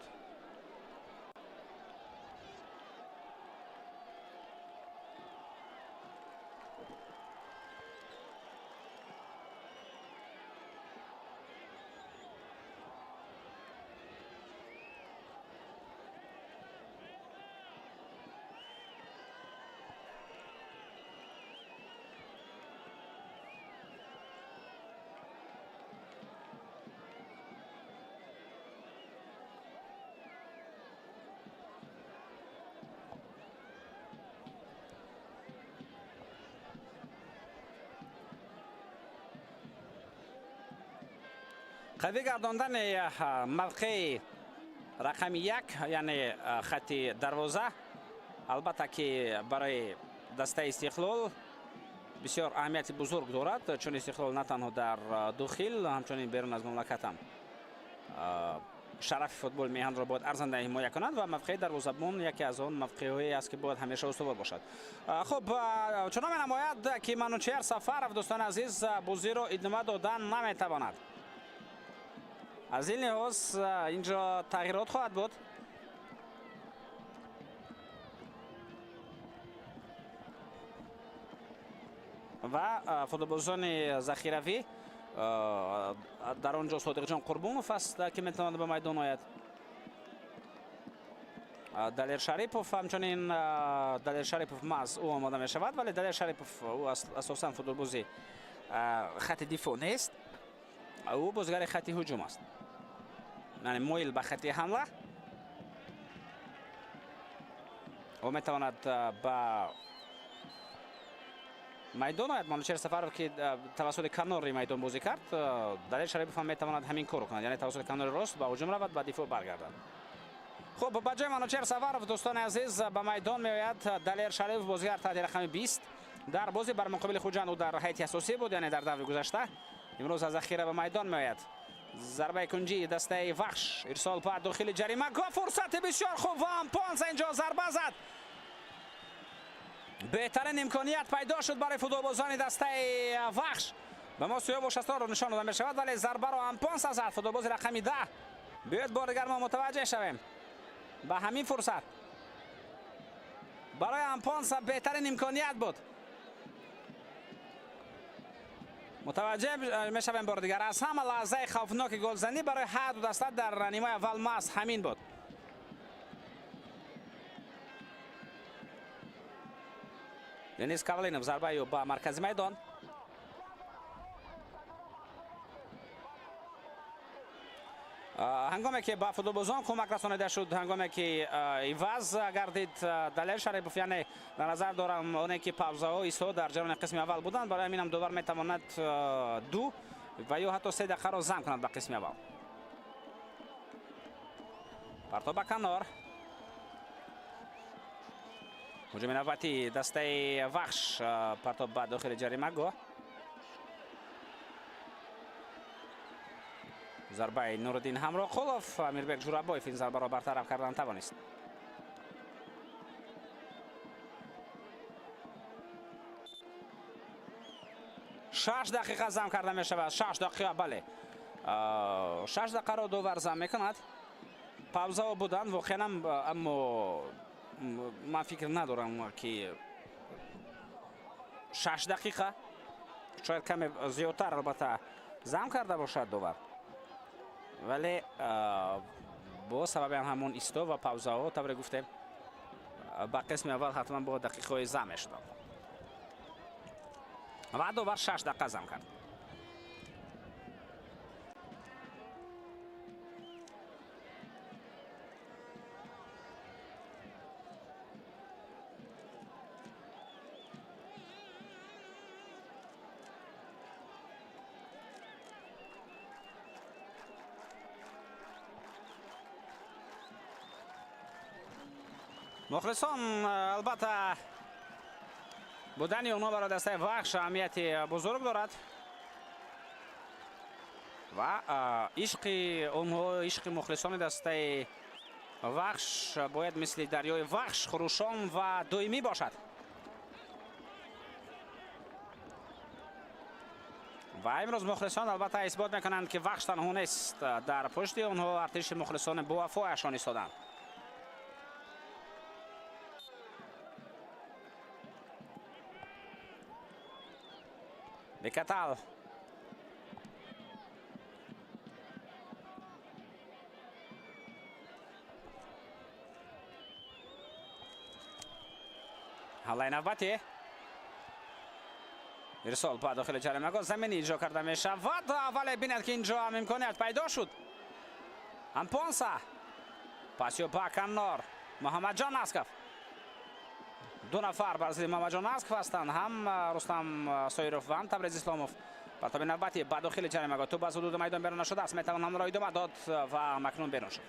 Қавӣ гардондани мавқеи Рақами 1, яъне хати дарвоза, албатта ки барои дастаи Истиқлол бисёр аҳамияти бузург дорад, чун Истиқлол на танҳо дар дохил, ҳамчунин берун аз мамлакат ҳам шарафи футболи меҳанро бояд арзанда ҳимоя кунад ва мавқеи дарвозабон яке аз он мавқеъҳое аст, ки бояд ҳамеша устувор бошад. Хуб, чунон менамояд, ки Манучеҳр Сафаров, дӯстони азиз, бозиро идома додан наметавонад. Аз ин лиҳоз инҷо тағйирот хоҳад буд. Ва футболбозони захиравӣ дар он ҷо Содиқҷон Қурбонов аст, ки метавонад ба майдон ояд. Далер Шарипов ҳамчунин, Далер Шарипов маҳз ӯ омода мешавад, вале Далер Шарипов ӯ асосан футболбози хати дифоъ нест, ӯ бозигари хати ҳуҷум аст, яъне моил ба хати ҳамла. Ӯ метавонад ба майдон ояд. Манучеҳр Сафаров, ки тавассути канори майдон бозӣ кард, Далер Шарипов ҳам метавонад ҳамин корро кунад, яъне тавассути канори рост ба ҳуҷум равад, ба дифоъ баргардад. Хуб, ба ҷои Манучеҳр Сафаров, дӯстони азиз, ба майдон меояд Далер Шарипов, бозигар таҳти рақами 20. Дар бозӣ бар муқобили Хуҷанд ӯ дар ҳайати асосӣ буд, яъне дар даври гузашта. Имрӯз аз захира ба майдон меояд. Зарбаи кунҷии дастаи Вахш, ирсол ба дохили ҷаримагоҳ, фурсати бисёр хуб ва Ампонса инҷо зарба зад. Беҳтарин имконият пайдо шуд барои футболбозони дастаи Вахш. Ба мо сиёву шастонро нишон дода мешавад, вале зарбаро Ампонса зад, футболбози рақами 10. Биёед бори дигар мо мутаваҷҷеҳ шавем ба ҳамин фурсат. Барои Ампонса беҳтарин имконият буд. Мутаваҷҷеҳ мешавем бори дигар. Аз ҳама лаҳзаи хавфноки голзанӣ барои ҳар ду даста дар нимаи аввал маҳз ҳамин буд. Денис Кавлинов зарбаи ба маркази майдон. Ҳангоме ки ба футболбозон кӯмак расонида шуд, ҳангоме ки иваз гардид Далер Шарипов, яъне дар назар дорам оне ки паузаҳо исто дар ҷараёни қисми аввал буданд, барои ҳаминам довар метавонад 2 ва ё ҳатто 3 дақиқаро зам кунад ба қисми аввал. Партоб ба канор. Ҳуҷуми навбатии дастаи Вахш, партоб ба дохили ҷаримагоҳ. Зарбаи Нуриддин Ҳамроқулов, Амирбек Ҷурабоев ин зарбаро бартараф кардан тавонист. Шаш дақиқа зам карда мешавад. 6 дақиқа, бале. 6 дақиқаро довар зам мекунад. Паузаҳо буданд воқеан, аммо ман фикр надорам, ки 6 дақиқа, шояд каме зиёдтар албатта зам карда бошад довар, вале бо сабаби ҳамон исто ва паузаҳо, тавре гуфтем, ба қисми аввал ҳатман бо дақиқаҳои зам мешуданд ва довар 6 дақиқа зам кард. Мухлисон, албатта, будани онҳо барои дастаи Вахш аҳамияти бузург дорад ва ишқи онҳо, ишқи мухлисони дастаи Вахш бояд мисли дарёи Вахш хурӯшон ва доимӣ бошад. Ва имрӯз мухлисон албатта исбот мекунанд, ки Вахш танҳо нест, дар пушти онҳо артиши мухлисони бовафояшон истоданд. Бекатал. Ҳамлаи навбатӣ. Ирсол ба дохили ҷаримагоҳ, заминӣ иҷро карда мешавад, вале бинед, ки инҷо ҳам имконият пайдо шуд. Ампонса. Пасё ба канор. Муҳаммадҷон Насков. 2 нафар бар зидди Муҳаммадҷон Насков ҳастанд, ҳам Рустам Соиров ва ҳам Табрез Исломов. Партоби навбатӣ ба дохили ҷаримагоҳ, тӯп аз ҳудуди майдон берун нашудааст, метавон ҳамларо идома дод ва макнун берун шуд.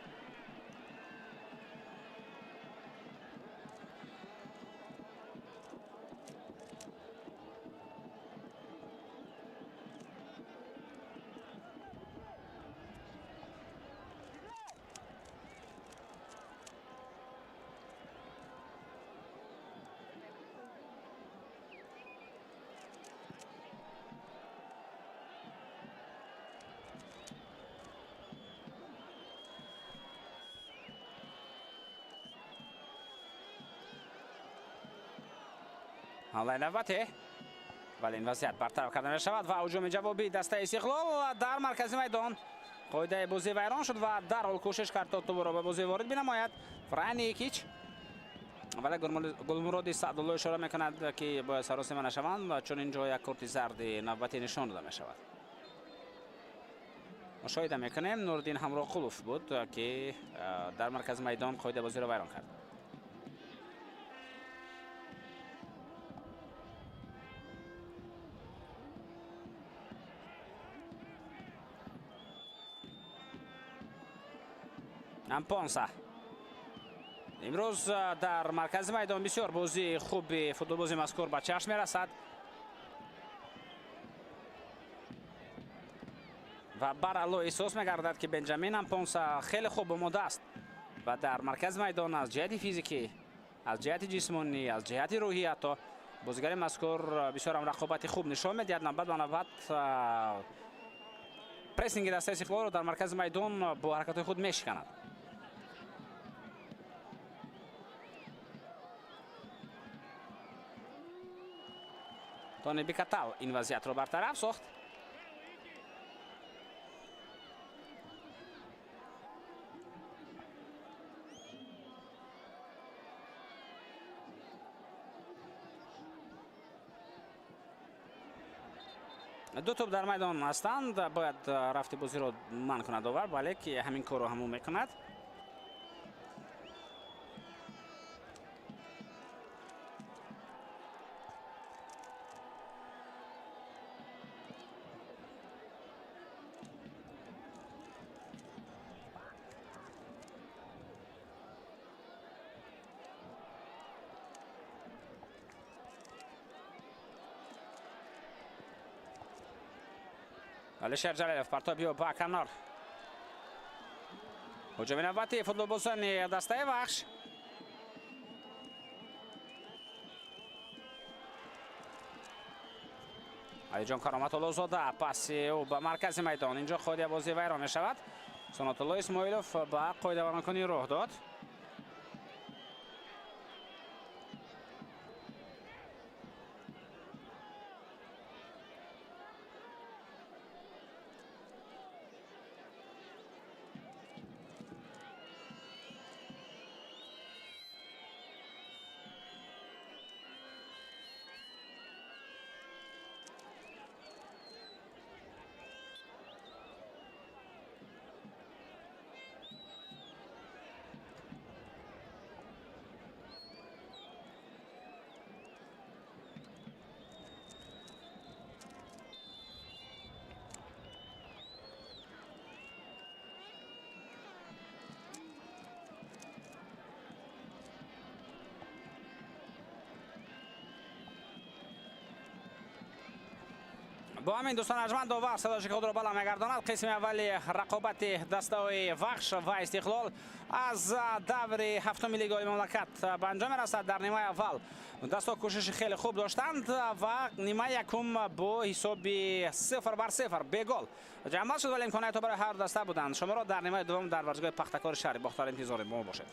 ҳамлаи навбате, вале ин вазъият бартараф карда мешавад ва ҳуҷуми ҷавобии дастаи Истиқлол дар маркази майдон. Қоидаи бозӣ вайрон шуд ва дарҳол кӯшиш кард то тӯбро ба бозӣ ворид бинамояд Франикич, вале Гулмуроди Саъдулло ишора мекунад, ки бояд саросима нашаванд ва чун ин ҷо як корти зарди навбатӣ нишон дода мешавад. Мушоҳида мекунем, Нуриддин Ҳамроқулов буд, ки дар маркази майдон қоидаи бозиро вайрон кард. Ампонса имрӯз дар маркази майдон бисёр бозии хуби футболбози мазкур ба чашм мерасад ва баралло эҳсос мегардад, ки Бенҷамин Ампонса хеле хуб омода аст ва дар маркази майдон аз ҷиҳати физикӣ, аз ҷиҳати ҷисмонӣ, аз ҷиҳати рӯҳӣ ҳатто бозигари мазкур бисёр ҳам рақобати хуб нишон медиҳад. Навбат ба навбат прессинги дастаи Истиқлолро дар маркази майдон бо ҳаракатҳои худ мешиканад. Тони Бикатал ин вазъиятро бартараф сохт. Ду тӯб дар майдон ҳастанд, бояд рафти бозиро манъ кунад довар, бале ки ҳамин корро ҳамон мекунад. Алишер Ҷалилов партоби ба канор. Ҳуҷуми навбатии футболбозони дастаи Вахш. Алиҷон Кароматуллозода паси ӯ ба маркази майдон. Инҷо қоидаи бозӣ вайрон мешавад. Санатулло Исмоилов ба қоидавайронкунӣ роҳ дод. Бо ҳамин дӯстон арҷманд, довар садоши худро баланд мегардонад. Қисми аввали рақобати дастаҳои Вахш ва Истиқлол аз даври ҳафтуми лигаи мамлакат ба анҷом мерасад. Дар нимаи аввал дастҳо кӯшиши хеле хуб доштанд ва нимаи якум бо ҳисоби 0-0 бегол ҷамъбаст шуд, вале имкониятҳо барои ҳар даста буданд. Шуморо дар нимаи дуввум дар варзишгоҳи Пахтакори шаҳри Бохтар интизори мо бошед.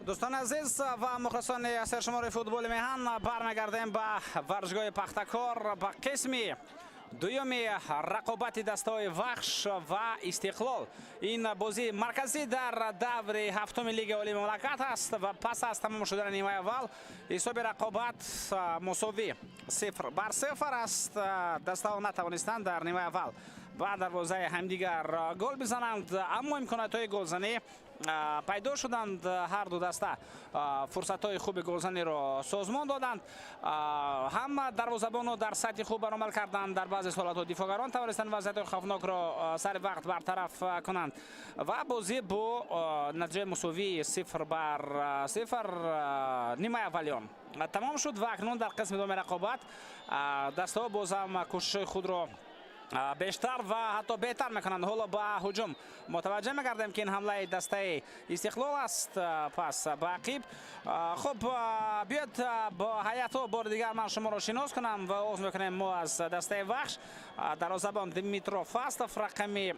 Дӯстони азиз ва мухлисони саршумори футболи меҳан, бармегардем ба варзишгоҳи Пахтакор, ба қисми дуюми рақобати дастаҳои Вахш ва Истиқлол. Ин бозии марказӣ дар даври ҳафтуми Лигаи Олии мамлакат аст ва пас аз тамом шудани нимаи аввал ҳисоби рақобат мусовӣ 0-0 аст. Дастаҳо натавонистанд дар нимаи аввал ба дарвозаи ҳамдигар гол бизананд, аммо имкониятҳои голзанӣ пайдо шуданд. Ҳар ду даста фурсатҳои хуби голзаниро созмон доданд. Ҳама дарвозабонро дар сатҳи хуб баромад карданд. Дар баъзе ҳолатҳо дифоъгарон тавонистанд вазъиятҳои хавфнокро сари вақт бартараф кунанд ва бозӣ бо натиҷаи мусовии 0-0 нимаи аввали он тамом шуд ва акнун дар қисми дуюми рақобат дастаҳо бозам кӯшишҳои худро бештар ва ҳатто беҳтар мекунанд. Ҳоло ба ҳуҷум мутаваҷҷеҳ мегардем, ки ин ҳамлаи дастаи Истиқлол аст, пас ба ақиб. Хуб, биёд бо ҳайатҳо бори дигар ман шуморо шинос кунам ва оғоз мекунем мо аз дастаи Вахш. Дарвозабон Дмитро Фастов, рақами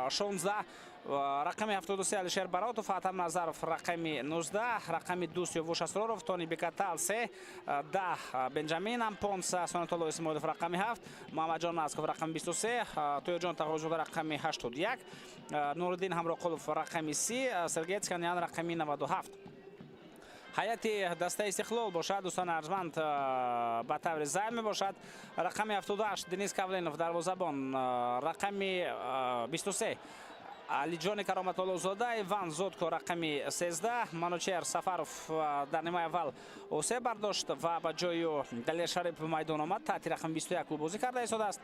16, рақами 73 Алишер Баротов, Атам Назаров рақами 19, рақами 2 Сиёвуш Асроров, Тони Бекатал 3, 10 Бенҷамин Ампонса, Сонатулло Исмоилов рақами 7, Муҳаммадҷон Назков рақами 23, Тоёҷон Тағоизода рақами 81, Нуриддин Ҳамроқулов рақами 30, Сергей Цканян рақами 97. Ҳайати дастаи Истиқлол бошад, дӯстони арҷманд, ба таври займ мебошад. Рақами 78 Денис Кавленов дарвозабон, рақами 23 Алиҷони Кароматуллозода, Иван Зотко рақами 13, Манучер Сафаров дар нимаи аввал осеб бардошт ва ба ҷои ӯ Далер Шарипов майдон омад, таҳти рақами 21 ӯ бозӣ карда истодааст.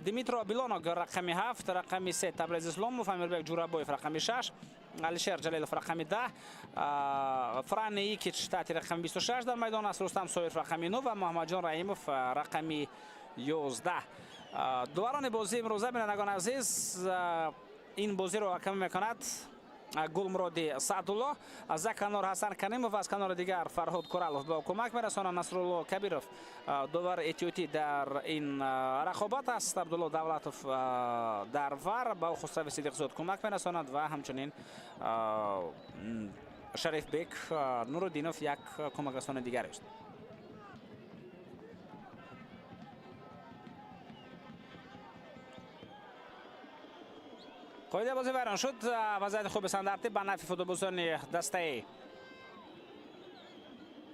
Дмитро Билоног рақами 7, рақами 3 Табрез Исломов, Амирбек Ҷурабоев рақами 6, Алишер Ҷалилов рақами 10, Франи Икич таҳти рақами 26 дар майдон аст, Рустам Соиров рақами 9 ва Муҳаммадҷон Раҳимов рақами 11. Дуварони бозии имрӯза, бинандагони азиз, ин бозиро ҳакамӣ мекунад Гулмуроди Саъдулло, аз як канор Ҳасан Каримов, аз канори дигар Фарҳод Куралов ба кӯмак мерасонад. Насрулло Кабиров довар этиотӣ дар ин рақобат аст, Абдулло Давлатов дар вар ба Хусрави Сидиқзод кӯмак мерасонад ва ҳамчунин Шарифбек Нуруддинов як кӯмакрасони дигар аст. Қоидаи бозӣ вайрон шуд. Вазъияти хуби стандарти ба нафъи футболбозони дастаи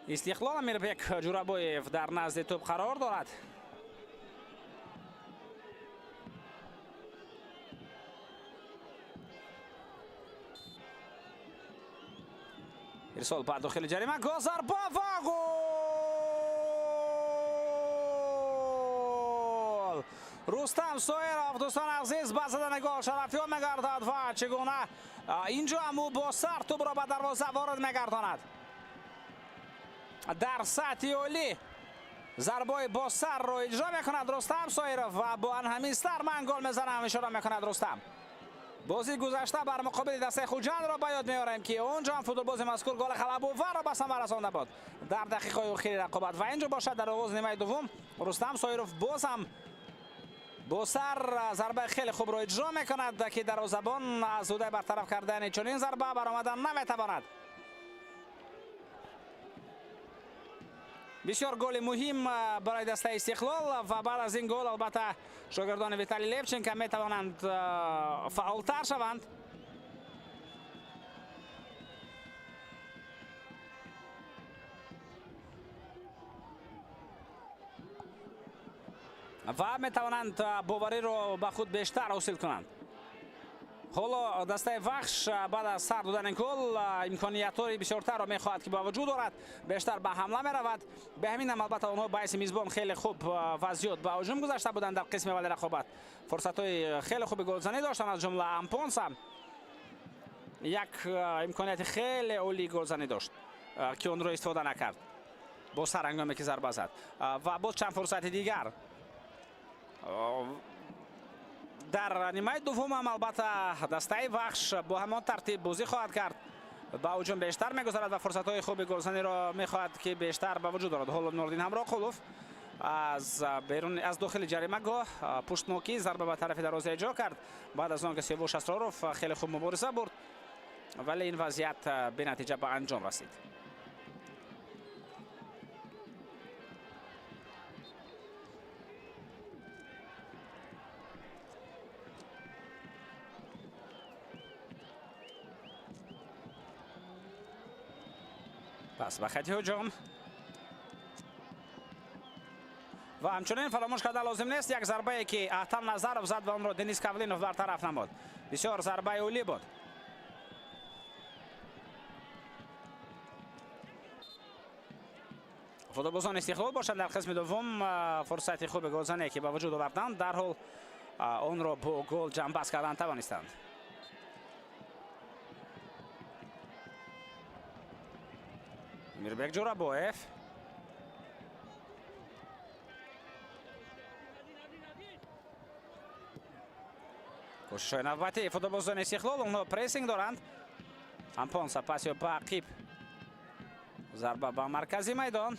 Истиқлол. Амирбек Ҷурабоев дар назди тӯб қарор дорад. Ирсол ба дохили ҷарима, гол, зарба ва гол! Рустам Соиров, дӯстони азиз, ба задани гол шарафёб мегардад ва чӣ гуна инҷо ҳам ӯ бо сар тӯбро ба дарвоза ворид мегардонад. Дар сатҳи олӣ зарбои бо сарро иҷро мекунад Рустам Соиров ва бо ҳамин сар ман гол мезанам, ишора мекунад Рустам. Бозии гузашта бар муқобили дастаи Хуҷандро ба ёд меорем, ки онҷо ҳам футболбози мазкур голи ғалабоварро ба самар расонда буд дар дақиқаҳои охири рақобат ва инҷо бошад дар оғози нимаи дуввум Рустам Соиров боз ҳам бо сар зарбаи хеле хубро иҷро мекунад, ки дарвозабон аз ҳудаи бартараф кардани чунин зарба баромадан наметавонад. Бисёр голи муҳим барои дастаи Истиқлол ва баъд аз ин гол албатта шогирдони Виталий Левченко метавонанд фаъолтар шаванд. Ва метавонанд бовариро ба худ бештар ҳосил кунанд. Ҳоло дастаи Вахш баъд аз сар додани гол имкониятҳои бисёртарро мехоҳад, ки ба вуҷуд орад, бештар ба ҳамла меравад. Ба ҳамин ҳам албатта онҳо ба ҳайси мизбон хеле хуб ва зиёд ба ҳуҷум гузашта буданд дар қисми аввали рақобат. Фурсатҳои хеле хуби голзанӣ доштанд, аз ҷумла Ампонса як имконияти хеле олии голзанӣ дошт, ки онро истифода накард бо сар ҳангоме ки зарба зад ва боз чанд фурсати дигар. Дар нимаи дуввум ҳам албатта дастаи Вахш бо ҳамон тартиб бозӣ хоҳад кард, ба ҳуҷум бештар мегузарад ва фурсатҳои хуби голзаниро мехоҳад, ки бештар ба вуҷуд орад. Ҳоло Нуриддин Ҳамроқулов аз берун, аз дохили ҷаримагоҳ пуштнокӣ зарба ба тарафи дарвоза иҷро кард баъд аз он ки Сиёвуш Асроров хеле хуб мубориза бурд. Вале ин вазъият бенатиҷа ба анҷом расид. Пас ба хати ҳуҷум ва ҳамчунин фаромӯш кардан лозим нест як зарбае ки Аҳтам Назаров зад ва онро Денис Кавлинов бартараф намуд. Бисёр зарбаи олӣ буд. Футболбозон Истиқлол бошанд дар қисми дуввум фурсати хуби голзане ки ба вуҷуд оварданд, дарҳол онро бо гол ҷамъбаст кардан тавонистанд. Мирбек Ҷӯрабоев кӯшишҳои навбатии футболбозони Истиқлол, онҳо прессинг доранд. Ампонса пасио ба ақиб, зарба ба маркази майдон.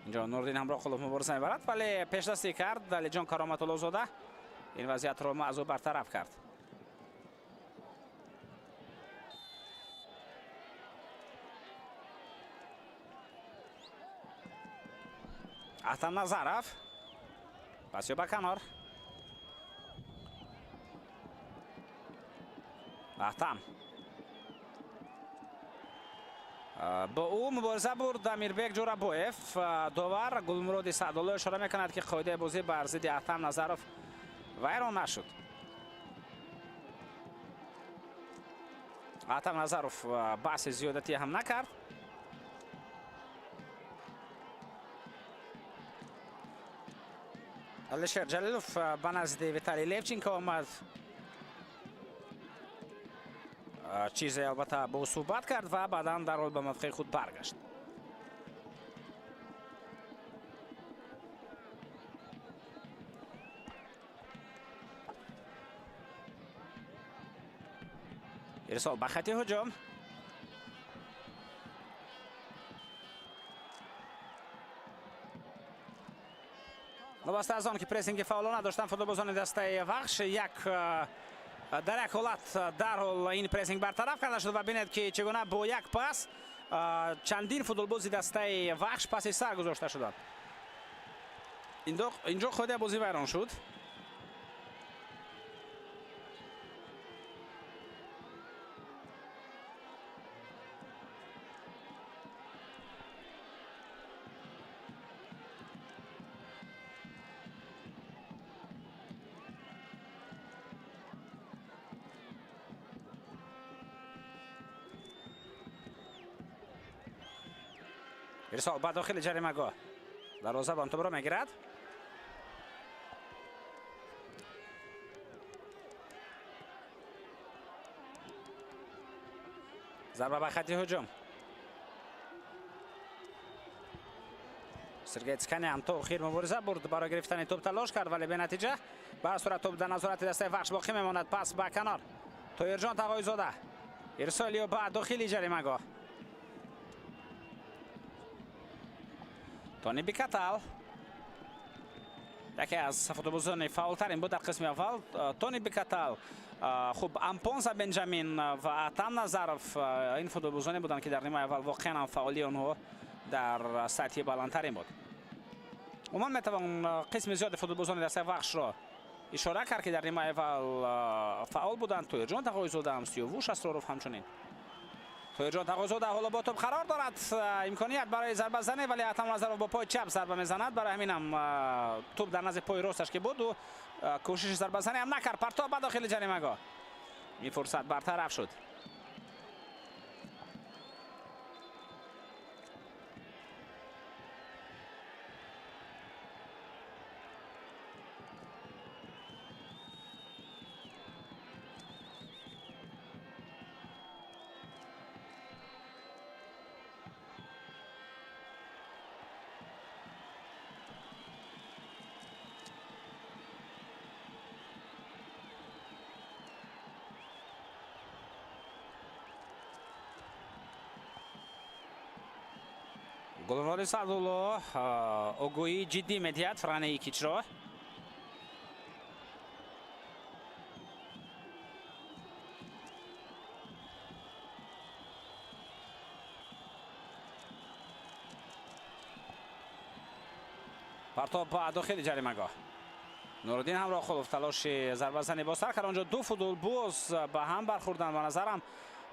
Инҷо Нурдин Ҳамроқулов мубориза мебарад, вале пешдастӣ кард Алиҷон Кароматуллозода. Ин вазъиятро маъзуб бартараф кард. Аҳтам Назаров пасио ба канор. Аҳтам бо ӯ мубориза бурд Амирбек Ҷӯрабоев. Довар Гулмуроди Саъдулло ишора мекунад, ки қоидаи бозӣ бар зидди Аҳтам Назаров вайрон нашуд. Аҳтам Назаров баҳси зиёдатӣ ҳам накард. Алишер Ҷалилов ба назди Виталий Левченко омад. Чизе албатта бо ӯ суҳбат кард ва баъдан дарҳол ба мавқеи худ баргашт. Ирсол ба хати ҳуҷум. Новобаста аз он ки прессинги фаъолона доштанд футболбозони дастаи Вахш, як дар як ҳолат дарҳол ин прессинг бартараф карда шуд ва бинед ки чӣ гуна бо як пас чандин футболбози дастаи Вахш паси сар гузошта шуданд. Инҷо қоидаи бозӣ вайрон шуд. Ирсол ба дохили ҷаримагоҳ. Дарвозабон тӯбро мегирад. Зарба ба хати ҳуҷум. Сергей Цканян то охир мубориза бурд, барои гирифтани тӯб талош кард, вале бенатиҷа. Ба ҳар сурат тӯб дар назорати дастаи Вахш боқӣ мемонад. Пас ба канор. Тоирҷон Тағоизода. Ирсолиё ба дохили ҷаримагоҳ. Тони Бикатал яке аз футболбозони фаъолтарин буд дар қисми аввал. Тони Бикатал, хуб, Ампонса Бенҷамин ва Аҳтам Назаров ин футболбозоне буданд, ки дар нимаи аввал воқеан ҳам фаъолии онҳо дар сатҳи баландтарин буд. Умуман метавон қисми зиёди футболбозони дастаи Вахшро ишора кард, ки дар нимаи аввал фаъол буданд. Тоирҷон Тағоизода ҳам, Сиёвуш Асроров ҳамчунин. Тоирҷон Тағоизода ҳоло бо тӯб қарор дорад. Имконият барои зарбазанӣ, вале Аҳтам Назаров бо пои чап зарба мезанад. Барои ҳамин ҳам тӯб дар назди пои росташ ки буд, ӯ кӯшиши зарбазанӣ ҳам накард. Партоб ба дохили ҷаримагоҳ. Ин фурсат бартараф шуд. Гулмуроди Саъдулло огоҳии ҷиддӣ медиҳад Фране Икичро. Партоб ба дохили ҷаримагоҳ. Нуриддин Ҳамроҳқулов талоши зарбазанӣ бо сар кард. Онҷо ду футболбоз ба ҳам бархӯрданд. Ба назарам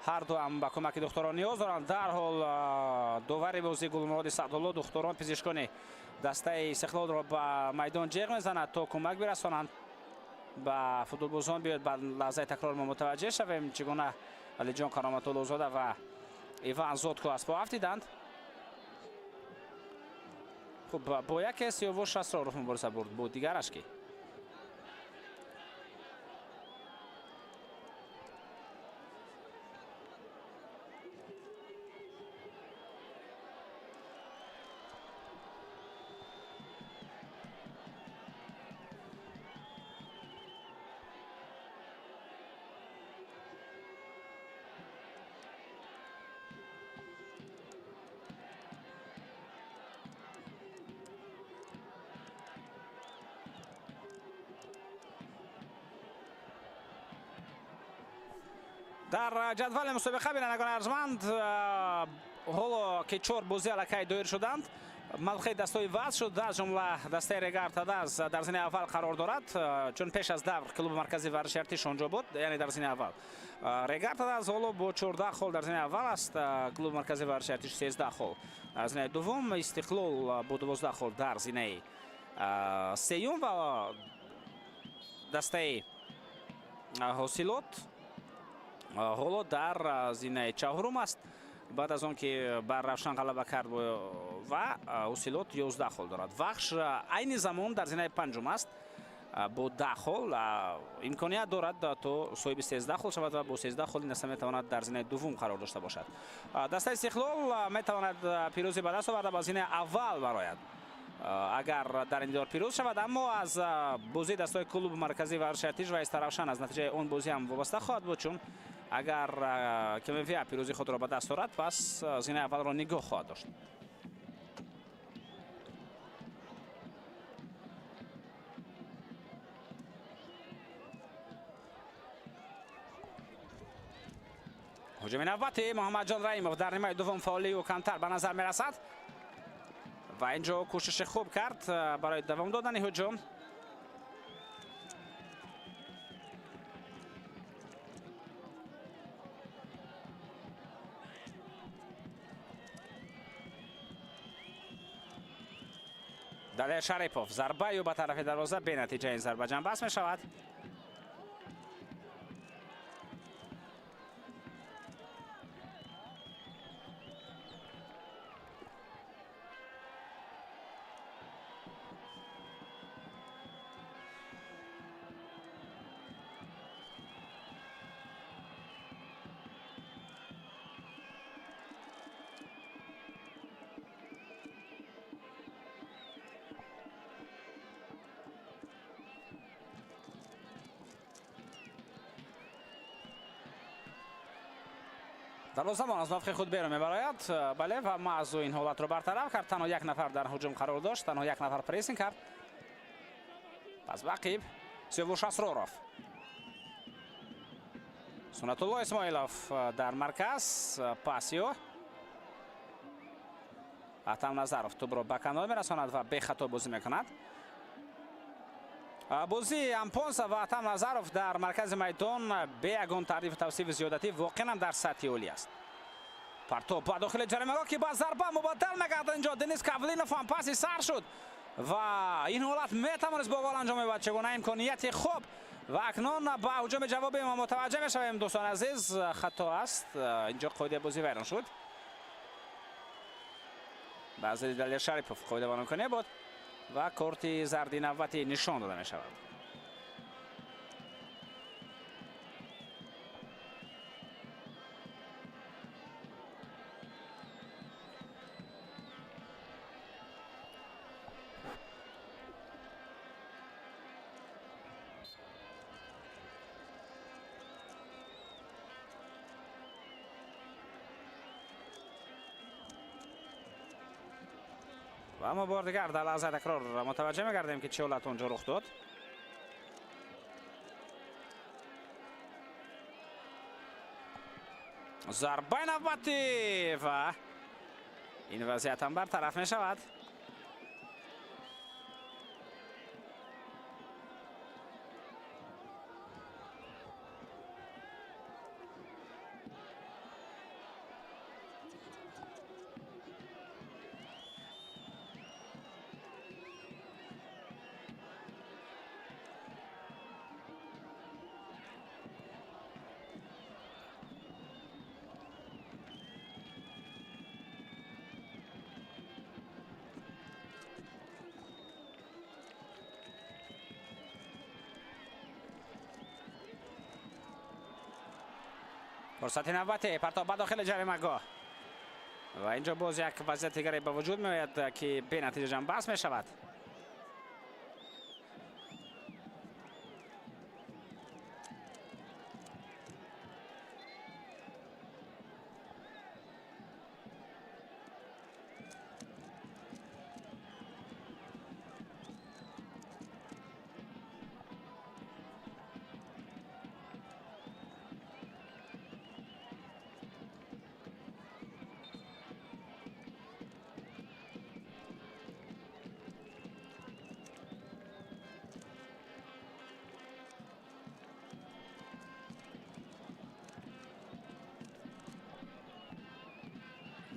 ҳар ду ҳам ба кӯмаки духтурон ниёз доранд. Дарҳол довари бозӣ Гулмуроди Саъдулло духтурон, пизишкони дастаи Истиқлолро ба майдон ҷеғ мезанад, то кӯмак бирасонанд ба футболбозон. Биёед, ба лаҳзаи такрор мо мутаваҷҷеҳ шавем, чӣ гуна Алиҷон Кароматуллозода ва Иван Зотко аз по афтиданд. Хуб, бо яке Сиёвуш Асроров мубориза бурд, бо дигараш ки? Дар ҷадвали мусобиқа, бинандагони арҷманд, ҳоло ки чор бозӣ аллакай доир шуданд, мавқеи дастҳои вазъ шуд. Аз ҷумла дастаи Регар Тадаз дар зинаи аввал қарор дорад, чун пеш аз давр клуби марказии варзиши Артиш онҷо буд, яъне дар зинаи аввал. Регар Тадаз ҳоло бо 14 хол дар зинаи аввал аст, клуби марказии варзиши Артиш 13 хол дар зинаи дуввум, Истиқлол бо 12 хол дар зинаи сеюм ва дастаи Ҳосилот ҳоло дар зинаи чаҳорум аст, баъд аз он ки бар Равшан ғалаба кард ва Ҳосилот 11 хол дорад. Вахш айни замон дар зинаи панҷум аст бо 10 хол, имконият дорад то соҳиби 13 хол шавад ва бо 13 хол ин даста метавонад дар зинаи дуввум қарор дошта бошад. Дастаи Истиқлол метавонад пирӯзӣ ба даст оварда ба зинаи аввал барояд, агар дар ин дидор пирӯз шавад, аммо аз бозии дастҳои клуби марказии варзиши Артиш ва Истаравшан аз натиҷаи он бозӣ ҳам вобаста хоҳад буд, чун агар КМВА пирӯзии худро ба даст орад, пас зинаи аввалро нигоҳ хоҳад дошт. Ҳуҷуми навбати Муҳаммадҷон Раимов дар нимаи дуввум фаъолию камтар ба назар мерасад ва инҷо кӯшиши хуб кард барои давом додани ҳуҷум. Далер Шарипов зарбаю ба тарафи дарвоза, бенатиҷа ин зарба ҷанбаст мешавад. Дарвозабон аз мавқеи худ берун мебарояд, бале, ва маъзу ин ҳолатро бартараф кард. Танҳо як нафар дар ҳуҷум қарор дошт, танҳо як нафар прессинг кард. Пас ба ақиб Сиёвуш Асроров. Суннатулло Исмоилов дар марказ, пасиё. Атам Назаров тӯбро ба канор мерасонад ва бехато бозӣ мекунад. Бозии Ампонса ва Атам Назаров дар маркази майдон бе ягон таърифу тавсифи зиёдатӣ воқеан дар сатҳи олӣ аст. Партоб ба дохили ҷаримагоҳ, ки ба зарба мубаддал мегардад. Инҷо Денис Кавлинов ҳам паси сар шуд ва ин ҳолат метавонист бо гол анҷом ёбад. Чӣ гуна имконияти хуб! Ва акнун ба ҳуҷуми ҷавоби мо мутаваҷҷеҳ мешавем, дӯстони азиз. Хато аст, инҷо қоидаи бозӣ вайрон шуд. Ба зидди Далер Шарипов қоидавайронкунӣ буд ва корти зарди навбатӣ нишон дода мешавад. Ва мо бор дигар дар лаҳзаи такрор мутаваҷҷеҳ мегардем, ки чӣ ҳолат онҷо рух дод. Зарбаи навбатӣ ва ин вазъият ҳам бартараф мешавад. Фурсати навбатӣ, партоб ба дохили ҷаримагоҳ ва инҷо боз як вазъияти дигаре ба вуҷуд меояд, ки бенатиҷа ҷамъбаст мешавад.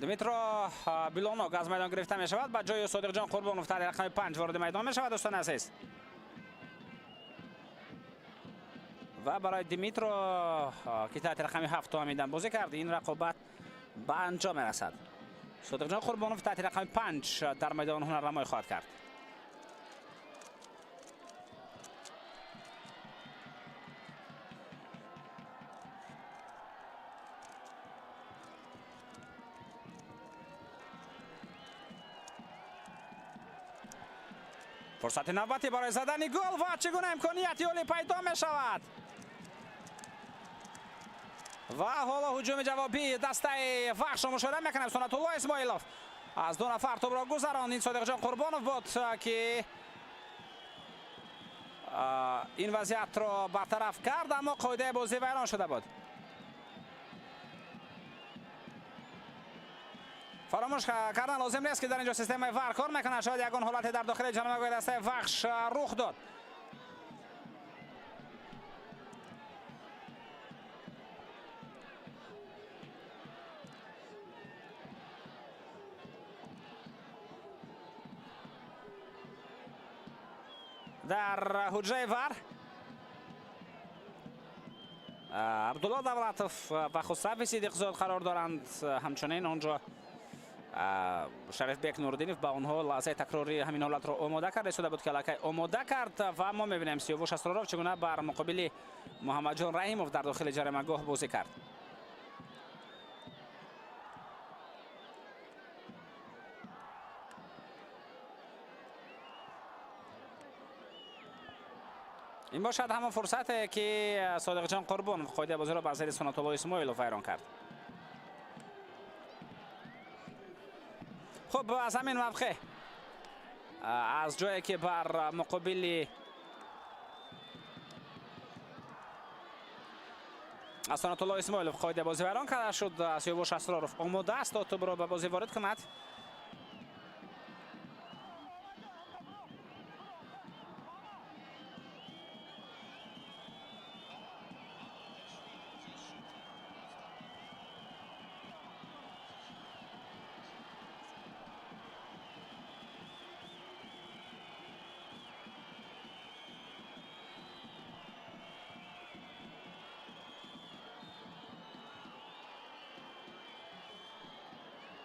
Дмитро Билонок аз майдон гирифта мешавад, ба ҷои Содиқҷон Қурбонов таҳти рақами 5 ворид майдон мешавад, дӯстони азиз. Ва барои Дмитро, ки таҳти рақами 7 то ҳамин дам бозӣ кард, ин рақобат ба анҷом мерасад. Содиқҷон Қурбонов таҳти рақами 5 дар майдон ҳунарнамоӣ хоҳад кард. Фурсати навбатӣ барои задани гол ва чӣ гуна имконияти олӣ пайдо мешавад. Ва ҳоло ҳуҷуми ҷавобии дастаи Вахшро мушоҳида мекунем. Сунатулло Исмоилов аз ду нафар тӯбро гузаронд. Ин Содиқҷон Қурбонов буд, ки ин вазъиятро бартараф кард, аммо қоидаи бозӣ вайрон шуда буд. Фаромӯш кардан лозим нест, ки дар инҷо системаи ВАР кор мекунад. Шояд ягон ҳолате дар дохили ҷаримагоҳи дастаи Вахш рух дод. Дар ҳуҷраи ВАР Абдулло Давлатов ва Хусрави Сидиқзод қарор доранд. Ҳамчунин онҷо Шарифбек Нуриддинов ба онҳо лаҳзаи такрори ҳамин ҳолатро омода карда истода буд, ки аллакай омода кард. Ва мо мебинем Сиёвуш Асроров чӣ гуна бар муқобили Муҳаммадҷон Раҳимов дар дохили ҷаримагоҳ бозӣ кард. Ин бошад ҳамон фурсате, ки Содиқҷон Қурбонов қоидаи бозиро бар зидди Сунатулло Исмоилов вайрон кард. Хуб, аз ҳамин мавқеъ, аз ҷое ки бар муқобили Сунатулло Исмоилов қоидаи бозӣ вайрон карда шуд, Сиёвуш Асроров омода аст то тӯбро ба бозӣ ворид кунад.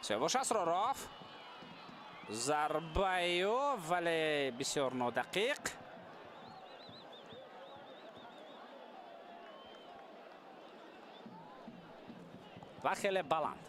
Сиёвуш Асроров зарбаи ӯ, вале бисёр нодақиқ. Ва хеле баланд.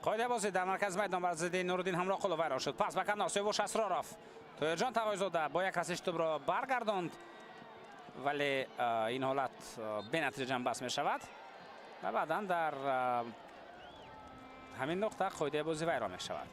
Қоидаи бозӣ дар маркази майдон бар зидди Нуриддин Ҳамроқулов вайрон шуд. Пас ба канор Сиёвуш Асроров. Тоҳирҷон Тағойзода бо як расиш тӯбро баргардонд, вале ин ҳолат бенатиҷа ҷамъбаст мешавад ва баъдан дар ҳамин нуқта қоидаи бозӣ вайрон мешавад.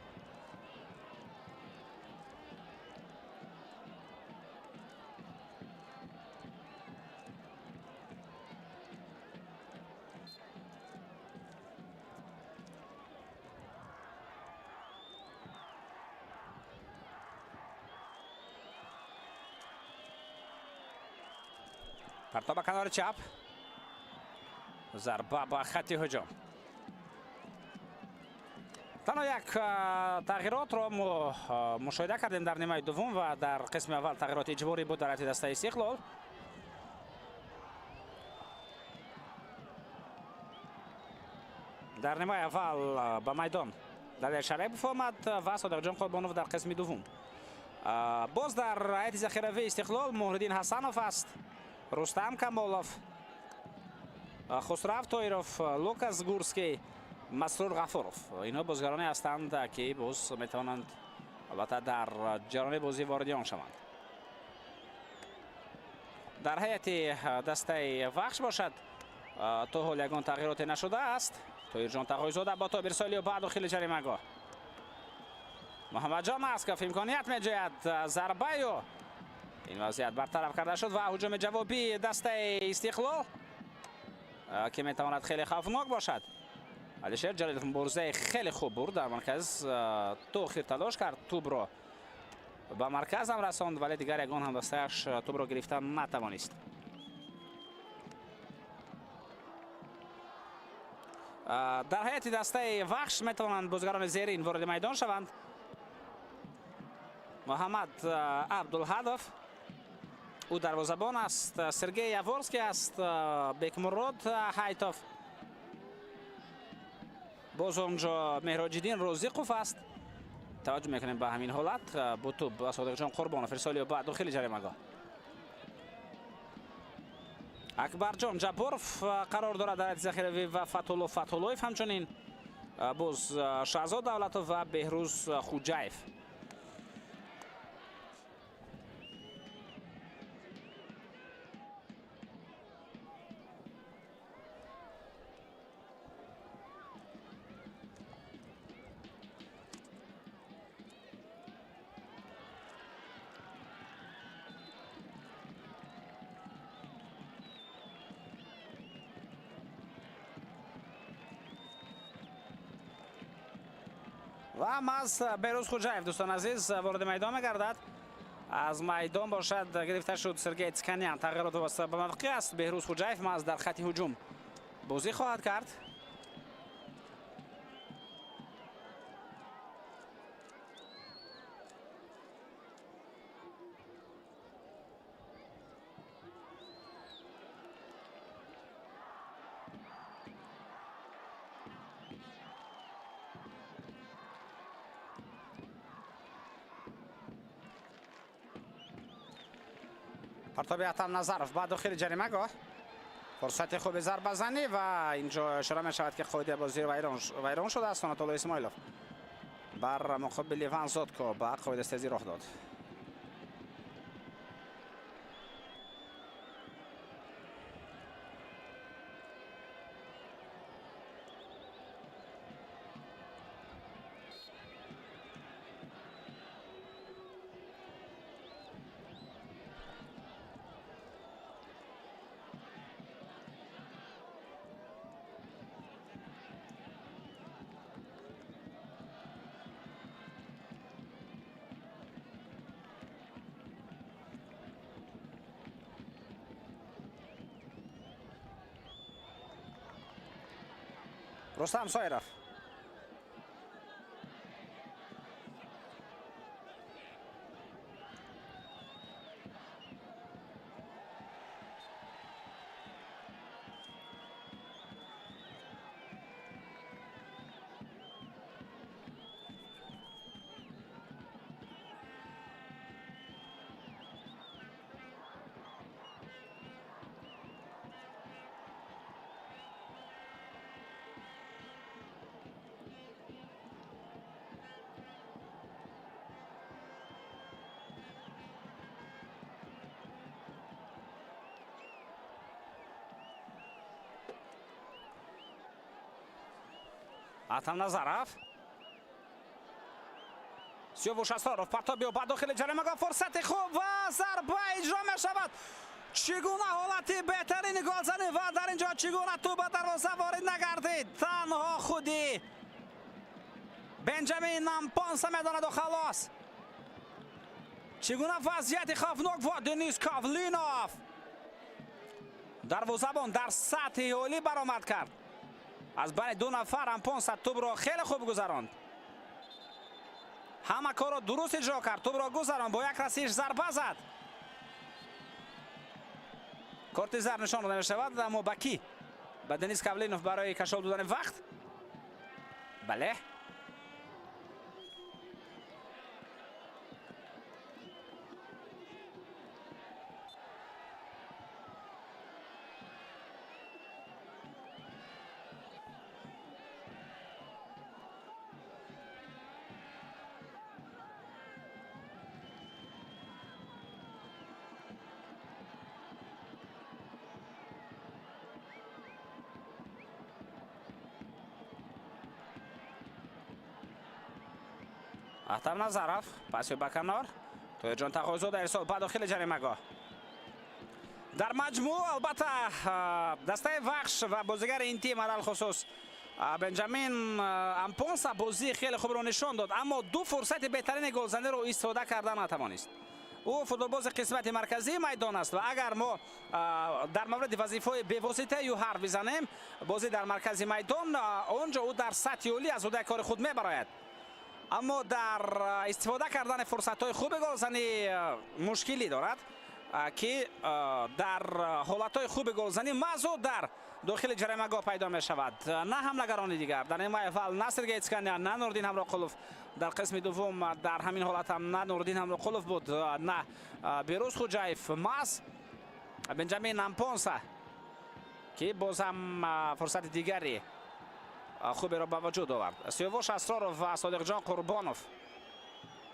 Партоб ба канори чап, зарба ба хатти ҳуҷум. Танҳо як тағйиротро мо мушоҳида кардем дар нимаи дуввум ва дар қисми аввал тағйироти иҷборӣ буд дар ҳайати дастаи Истиқлол. Дар нимаи аввал ба майдон Далер Шарипов омад ва Содиқҷон Қурбонов дар қисми дуввум. Боз дар ҳайати захиравии Истиқлол Муҳриддин Ҳасанов аст, Рустам Камолов, Хусрав Тоиров, Лукас Гурский, Масрур Ғафуров. Инҳо бозигароне ҳастанд, ки боз метавонанд албатта дар ҷараёни бозӣ вориди он шаванд. Дар ҳайати дастаи Вахш бошад, то ҳол ягон тағйироте нашудааст. Тоирҷон Тағойзода бо тоб ирсоли ба дохили ҷаримагоҳ. Муҳаммадҷон Асков имконият меҷӯяд, зарбаю ин вазъият бартараф карда шуд ва ҳуҷуми ҷавобии дастаи Истиқлол, ки метавонад хеле хавфнок бошад. Алишер Ҷалилов муборизаи хеле хуб бурд дар марказ, то охир талош кард, тӯбро ба марказ ҳам расонд, вале дигар ягон ҳамдастааш тӯбро гирифта натавонист. Дар ҳайати дастаи Вахш метавонанд бозигарони зерин вориди майдон шаванд. Муҳаммад Абдулҳадов, ӯ дарвозабон аст, Сергей Яворский аст, Бекмурод Ҳайтов, боз онҷо Меҳроҷиддин Розиқов аст. Таваҷҷӯҳ мекунем ба ҳамин ҳолат. Бо тӯб Содиқҷон Қурбонов ирсоли ба дохили ҷаримагоҳ. Акбарҷон Ҷабборов қарор дорад дар ҳайати захиравӣ ва Фатулло Фатуллоев, ҳамчунин боз Шаҳзод Давлатов ва Беҳрӯз Хуҷаев. Ва маз Беҳрӯз Хуҷаев, дӯстон азиз, вориди майдон мегардад. Аз майдон бошад гирифта шуд Сергей Цканян. Тағйирот вобаста ба мавқеъ аст. Беҳрӯз Хуҷаев маз дар хатти ҳуҷум бозӣ хоҳад кард. Партоби Атам Назаров ба дохили ҷаримагоҳ. Фурсати хуби зарбазанӣ ва инҷо ишора мешавад, ки қоидаи бозӣ вайрон шудааст. Анатолий Исмоилов бар муқобили Иван Зотко ба қоидастезӣ роҳ дод. Рустам Соиров. Атам Назаров. Сиёвуш Асроров партоби ба дохили ҷаримагоҳ, фурсати хуб ва зарба иҷро мешавад. Чӣ гуна ҳолати беҳтарини голзанӣ ва дар ин ҷо чӣ гуна тӯб ба дарвоза ворид нагардид. Танҳо худи Бенҷамин Нампонса медонаду халос. Чӣ гуна вазъияти хавфнок ва Денис Кавлинов. Дарвозабон дар сатҳи олӣ баромад кард. Аз байни ду нафар Ампонса тӯбро хеле хуб гузаронд. Ҳама корро дуруст иҷро кард, тӯбро гузаронд, бо як расиш зарба зад. Корти зар нишон дода мешавад, аммо ба кӣ? Ба Денис Кавлинов барои кашол додани вақт. Бале. Ахтам Назаров паси ба канор. Тоҳирҷон Тағойзода ирсол ба дохили ҷаримагоҳ. Дар маҷмӯъ албатта дастаи Вахш ва бозигари ин тим, алалхусус Бенҷамин Ампонса, бозии хеле хубро нишон дод, аммо ду фурсати беҳтарини голзаниро истифода карда натавонист. Ӯ футболбози қисмати марказии майдон аст ва агар мо дар мавриди вазифаҳои бевоситаи ӯ ҳарф бизанем, бозӣ дар маркази майдон, он ҷо ӯ дар сатҳи олӣ аз уҳдаи кори худ мебарояд. Аммо дар истифода кардани фурсатҳои хуби голзанӣ мушкилӣ дорад, ки дар ҳолатҳои хуби голзанӣ маҳз ӯ дар дохили ҷаримагоҳ пайдо мешавад. На ҳамлагарони дигар. Дар нимаи аввал на Сергей Цканян, на Нурдин Ҳамроқулов. Дар қисми дуввум дар ҳамин ҳолат ҳам на Нурдин Ҳамроқулов буд, на Берӯз Хуҷаев. Маҳз Бенҷамин Ампонса, ки боз ҳам фурсати дигари хуберо ба вуҷуд овард. Сиёвуш Асроров ва Содиқҷон Қурбонов,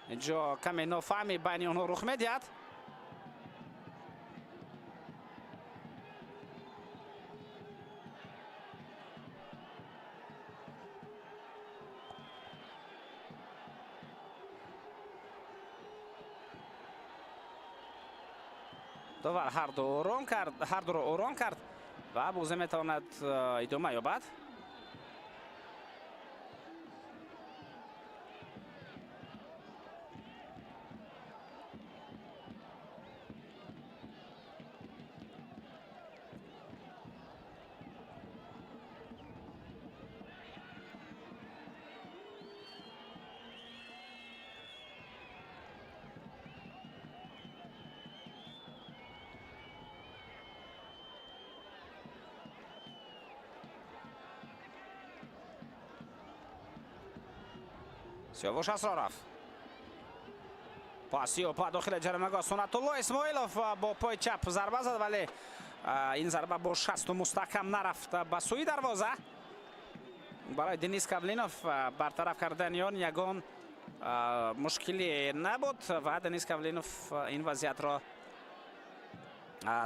инҷо каме нофаҳмӣ байни онҳо рух медиҳад. Довар ҳарду ором кард, ҳардуро ором кард ва бозӣ метавонад идома ёбад. Сиёвуш Асроров пасиё ба дохили ҷаримагоҳ. Сунатулло Исмоилов бо пои чап зарба зад, вале ин зарба бо шасту мустаҳкам нарафт ба сӯи дарвоза. Барои Денис Кавлинов бартараф кардани он ягон мушкиле набуд ва Денис Кавлинов ин вазъиятро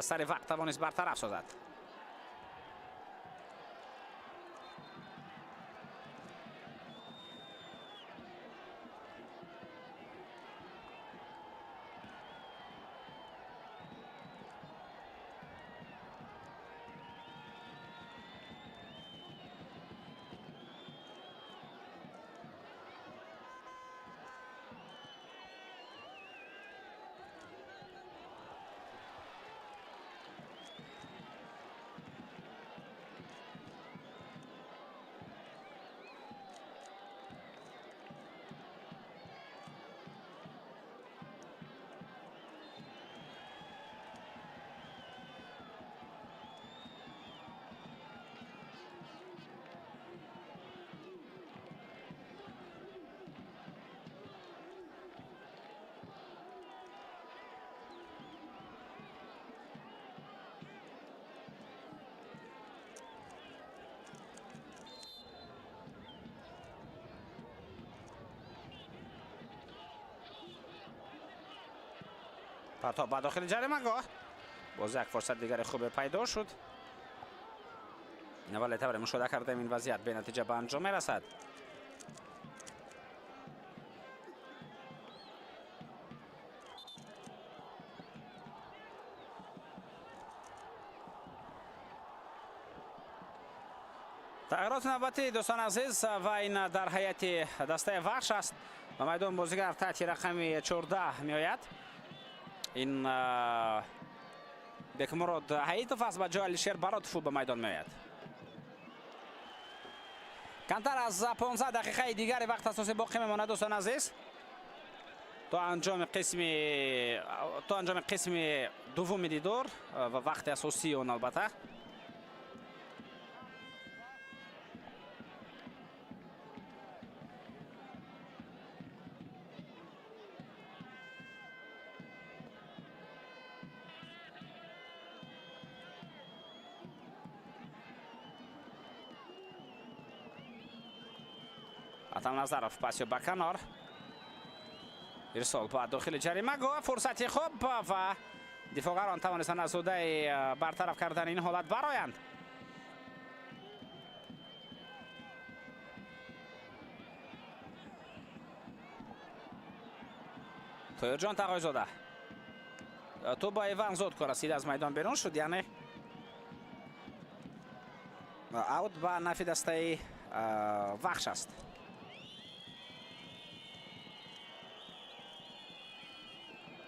сари вақт тавонист бартараф созад. Партоб ба дохили ҷаримагоҳ. Боз як фурсат дигари хубе пайдо шуд, вале тавре мушоҳида кардем, ин вазъият бенатиҷа ба анҷом мерасад. Тағйироти навбатӣ, дӯстони азиз, ва ин дар ҳайати дастаи Вахш аст. Ба майдон бозигар таҳти рақами 14 меояд. Ин Бекмурод Ҳаитов аст, ба ҷои Алишер Баротов ба майдон меояд. Камтар аз 15 дақиқаи дигари вақт асосӣ боқӣ мемонад, дӯстони азиз, то анҷоми қисми дуввуми дидор ва вақти асосии он албатта. Атам Назаров пасё ба канор. Ирсол ба дохили ҷаримагоҳ, фурсати хуб ва дифоъгарон тавонистанд аз ӯҳдаи бартараф кардани ин ҳолат бароянд. Тоирҷон Тағойзода. Тӯп ба Иван Зотко расид, аз майдон берун шуд, яъне аут ба нафи дастаи Вахш аст.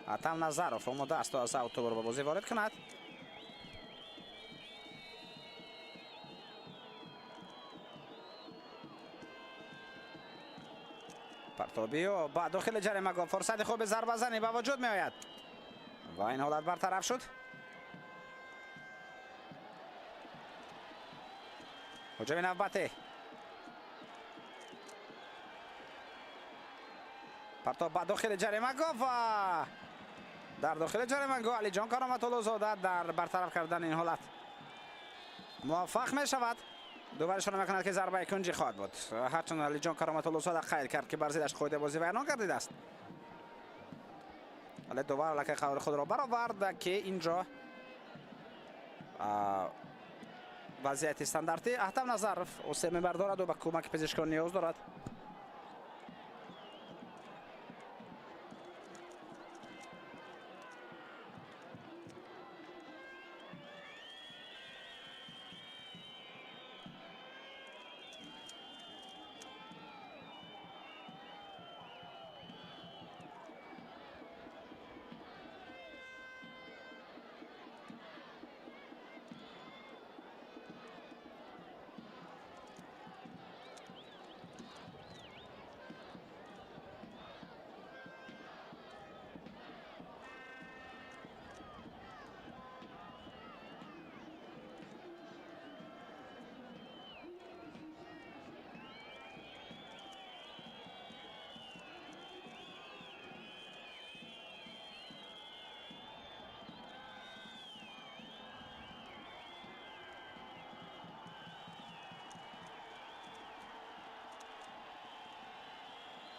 Атам Назаров омода аст то аз аут тӯбро ба бозӣ ворид кунад. Партобиё ба дохили ҷаримагоҳ, фурсати хуби зарбазанӣ ба вуҷуд меояд ва ин ҳолат бартараф шуд. Ҳуҷуми навбатӣ. Партоб ба дохили ҷаримагоҳ ва дар дохили ҷаримагоҳ Алиҷон Кароматуллозода дар бартараф кардани ин ҳолат муваффақ мешавад. Дубора ишора мекунад ки зарбаи кунҷӣ хоҳад буд. Ҳарчанд Алиҷон Кароматуллозода қайд кард ки бар зиддаш қоидабозӣ вайрон гардидааст, вале дубора аллакай қарори худро баровард ки инҷо вазъияти стандартӣ. Аҳтам Назаров осеб мебардорад ва ба кӯмаки пизишкон ниёз дорад.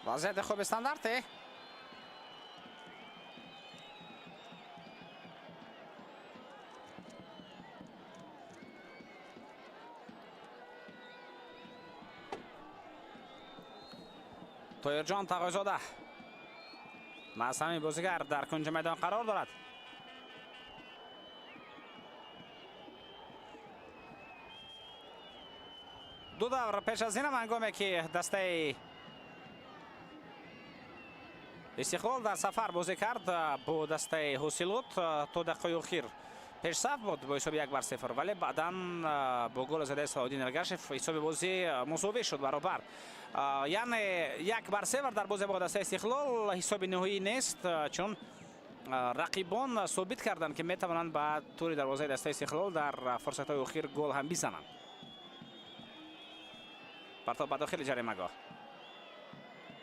Вазъияти хуби стандартӣ. Тоирҷон Тағойзода маъсами бозигар дар кунҷи майдон қарор дорад. Ду давр пеш аз инам ҳангоме ки дастаи Истиқлол дар сафар бозӣ кард бо дастаи Ҳосилот, то дақиқаи охир пешсаф буд бо ҳисоби 1-0, вале баъдан бо голи задаи Салоҳиддин Эргашев ҳисоби бозӣ мусовӣ шуд баробар. Яъне 1-0 дар бозӣ бо дастаи Истиқлол ҳисоби ниҳоӣ нест, чун рақибон собит карданд ки метавонанд ба тури дарвозаи дастаи Истиқлол дар фурсатҳои охир гол ҳам бизананд. Партоб ба дохили ҷаримагоҳ.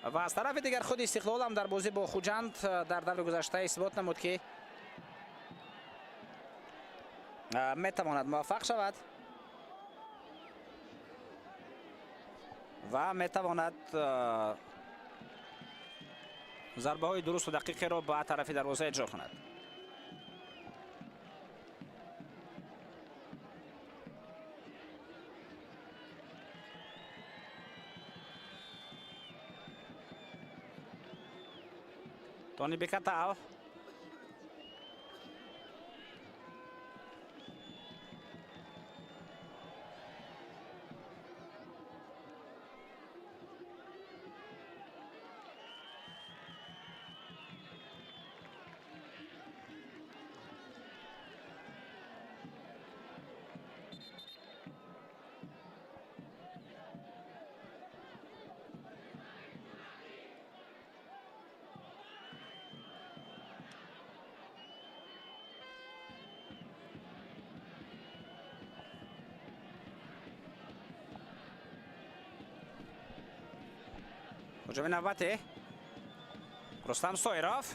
Ва аз тарафи дигар худи Истиқлол ҳам дар бозӣ бо Хуҷанд дар даври гузашта исбот намуд ки метавонад муваффақ шавад ва метавонад зарбаҳои дурусту дақиқеро ба тарафи дарвоза иҷро кунад. Тони Бекатал. Ҳуҷуми навбатӣ Рустам Соиров.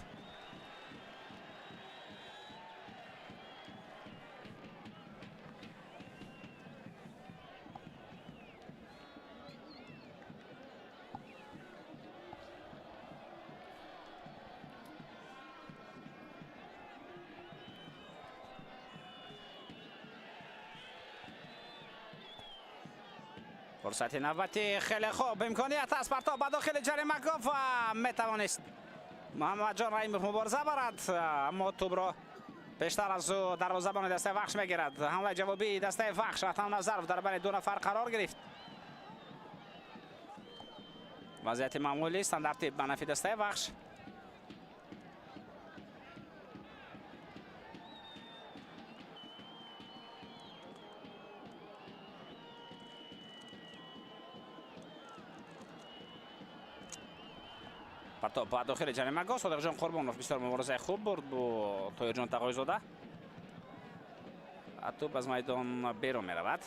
فرصت نوبتی خیلی خوب، امکانیت از پرتاب به داخل جریمه‌گاه و میتوانست محمد جان رحیمов مبارزه برد، اما توپ را بیشتر از او دروازه‌بان دسته وخش میگیرد. حمله جوابی دسته وخش، اتم نظرف در بین دو نفر قرار گرفت. وضعیت معمولی استاندارد به نفع دسته وخش. پرتاب به داخل جریمه‌گاه، صادق جان قربانов بسیار مبارزه خوب برد با طاهر جان تقای‌زاده. توپ از میدان بیرون می‌رود.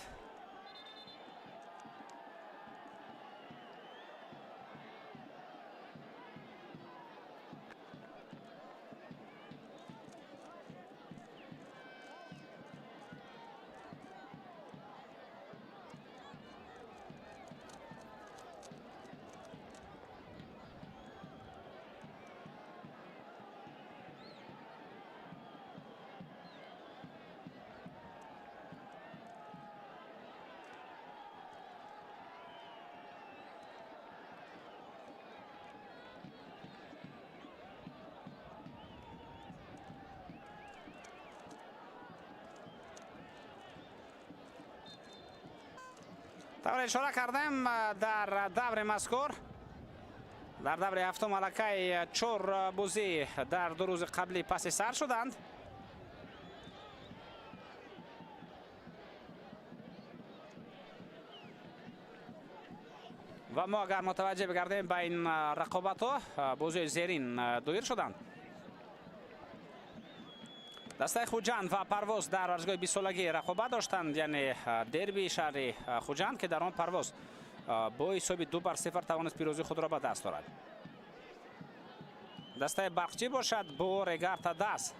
طور اشاره کردم در دور مذکور، در دور هفتم الکی 4 بازی در 2 روز قبلی پس سر شدند. و ما اگر متوجه بگردیم به این رقابت ها، بازی زیرین دایر شدند. دسته خوجند و پرواز در ورزشگاه 20 سالگی رقابت داشتند، یعنی دربی شهر خوجند که در آن پرواز با حساب 2-0 توانست پیروزی خود را به دست آورد. دسته برقچی باشد با رگارتا دست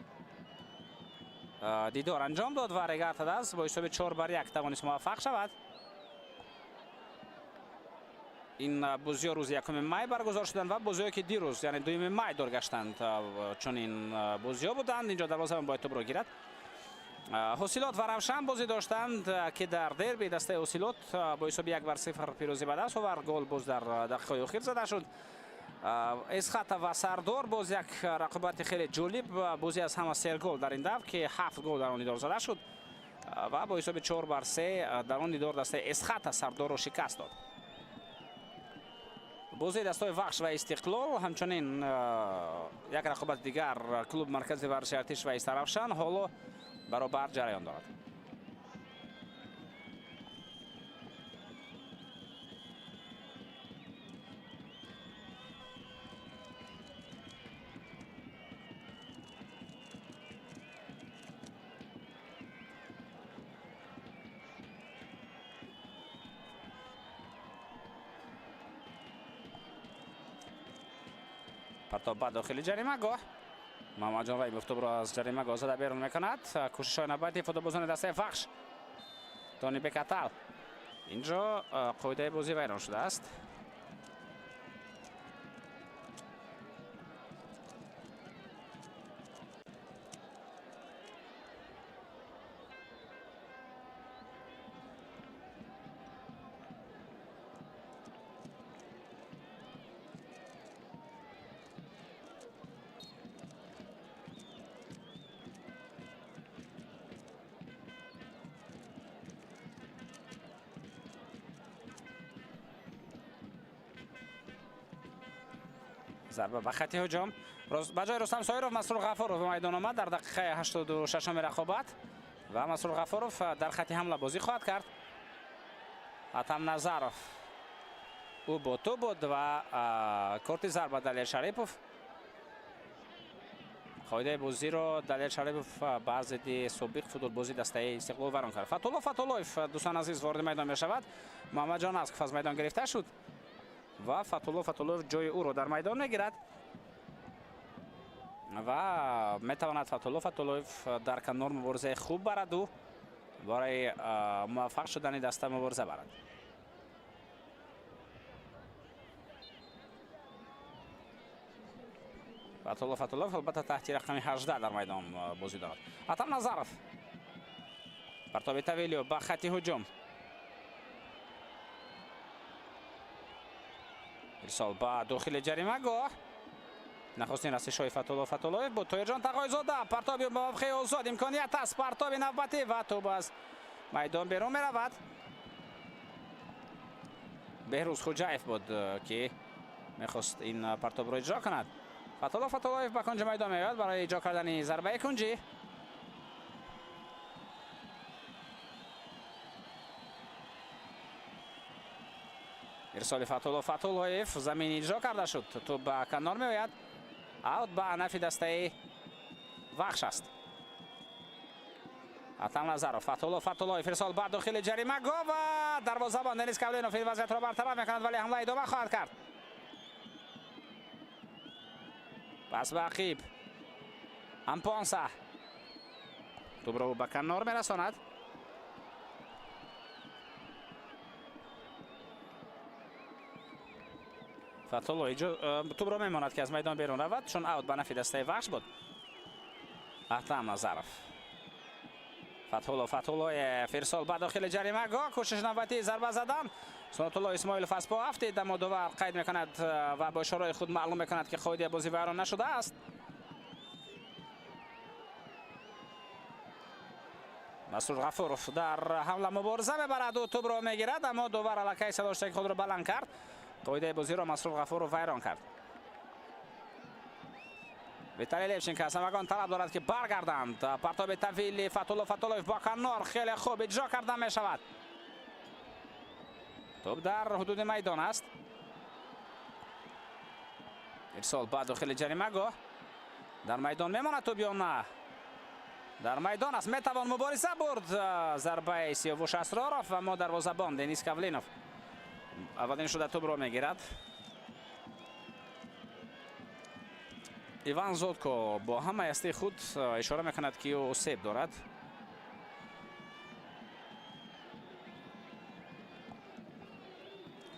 دیدار انجام داد و رگارتا دست با حساب 4-1 توانست موفق شود. این بازی روز 1 می برگزار شدند و بازی‌هایی که دیروز یعنی 2 می دور گشتند چون این بازی‌ها بودند. اینجا دروازه‌بان باید توپ را گیرد. حسیلات و روشن بازی داشتند که در دربی دسته حسیلات با حساب 1-0 پیروزی به دست آورد. گل باز در دقیقه اخیر زده شد. اسختا و سردار باز یک رقابت خیلی جالب، بازی از همه سه گل در این دور که 7 گل در آن دیدار زده شد و با حساب 4-3 در آن دیدار دسته اسختا سردار را شکست داد. بازی دستای وخش و استقلال، همچنین یک رقابت دیگر کلوب مرکز ورزش ارتش و استرافشان حالا برابر جریان دارد. پرتاب به داخل جریمه‌گاه، محمد جان رحیمов توپ را از جریمه‌گاه زده بیرون میکند. کوشش های نبایدی فوتبالبازان دسته وخش، تونی بکتل. اینجا قاعده بازی ویران شده است. ضربه به خط هجوم به جای رستم سایرов مسرور غفارов به میدان آمد در دقیقه 86 رقابت و مسرور غفارов در خط حمله بازی خواهد کرد. اتم نظرов او با تو بود و کارت ضربه دلیر شریپوف. قاعده بازی را دلیر شریپوف به ضد سابق فوتبال بازی دسته استقلال وران کرد. فتولوف دوستان عزیز وارد میدان می شود. محمد جان اسکف از میدان گرفته شد Ва Фатулло Фатуллоев ҷои ӯро дар майдон мегирад ва метавонад Фатулло Фатуллоев дар канор муборизаи хуб бараду барои муваффақ шудани даста мубориза барад. Фатулло Фатуллоев албатта таҳти рақами 18 дар майдон бозӣ дорад. Атам Назаров партоби тавилио ба хати ҳуҷум. Ирсол ба дохили ҷаримагоҳ. Нахустин расишҳои Фатулло Фатуллоев буд. Тоирҷон Тағойзода партоби ба мавқеи озод, имконият аст, партоби навбатӣ ва тӯб аз майдон берун меравад. Беҳрӯз Хуҷаев буд, ки мехост ин партобро иҷро кунад. Фатулло Фатуллоев ба кунҷи майдон меояд барои иҷро кардани зарбаи кунҷӣ. Ирсоли Фатулло Фатуллоев замин иҷро карда шуд. Тӯб ба канор меояд. Аут ба нафи дастаи Вахш аст. Атам Назаров, Фатулло Фатуллоев ирсол ба дохили ҷаримагоҳ ва дарвозабон Денис Кавлинов ин вазъиятро бартараф мекунад, вале ҳамла идома хоҳад кард. Пас ба ақиб Ампонса тӯбро ба канор мерасонад. Фатулло тӯбро мемонад, ки аз майдон берун равад, чун аут ба нафи дастаи Вахш буд. Атам Назаров, Фатулло Фатуллоев ирсол ба дохили ҷаримагоҳ, кӯшиш навбатии зарба задан. Сунатулло Исмоилов аз по афтид, аммо довар қайд мекунад ва бо ишораи худ маълум мекунад, ки қоидаи бозӣ вайрон нашудааст. Масрур Ғафуров дар ҳамла мубориза мебарад, ӯ тӯбро мегирад, аммо довар аллакай садоштаки худро баланд кард. Қоидаи бозиро Масрур Ғафуров вайрон кард. Виталий Левченко аз ҳамагон талаб дорад, ки баргарданд. Партоби тавили Фатулло Фатуллоев ба канор хеле хуб иҷро карда мешавад. Тӯб дар ҳудуди майдон аст. Ирсол ба дохили ҷаримагоҳ. Дар майдон мемонад тӯб ё на? Дар майдон аст, метавон мубориза бурд. Зарбаи Сиёвуш Асроров, аммо дарвозабон Денис Кавлинов аввалин шуда тӯбро мегирад. Иван Зотко бо ҳамаи ҳастии худ ишора мекунад, ки ӯ себ дорад.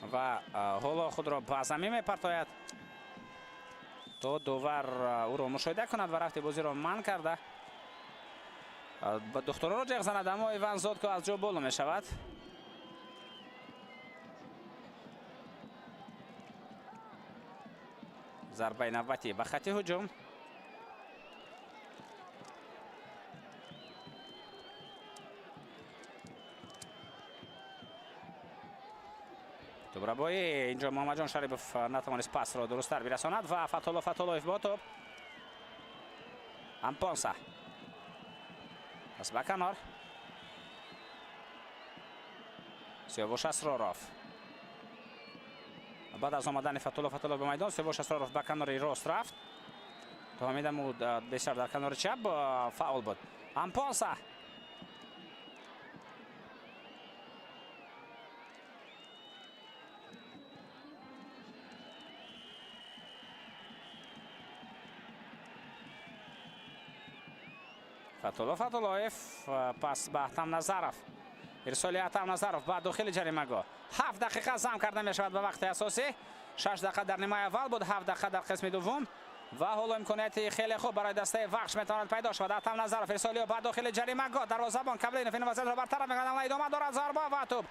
Ва ҳоло худро ба замин мепартояд, то довар ӯро мушоҳида кунад ва рафти бозиро манъ карда ба духтуроро ҷеғ занад, аммо Иван Зотко аз ҷо боло мешавад. Зарбаи навбатӣ ба хати ҳуҷум. Тӯбрабоӣ инҷо Муҳаммадҷон Шарипов натавонист пасро дурусттар бирасонад ва Фатулло Фатуллоев бо тӯб. Ампонса пас ба канор. Сиёвуш Асроров. Баъд аз омадани Фатулло Фатуллоев ба майдон, Сиёвуш Асроров ба канори рост рафт. То ҳамин дам ӯ бештар дар канори чап фаъол буд. Ампонса Фатулло Фатуллоев пас ба Атам Назаров. Ирсоли Атам Назаров ба дохили ҷаримагоҳ. 7 дақиқа зам карда мешавад ба вақти асосӣ. 6 дақиқа дар нимаи аввал буд, 7 дақиқа дар қисми дуввум. Ва ҳоло имконияти хеле хуб барои дастаи Вахш метавонад пайдо шавад. Атам Назаров ирсоли ба дохили ҷаримагоҳ. Дарвозабон Кавлинов ин вазъиятро бартараф мекунад, аммо идома дорад зарба ва тӯб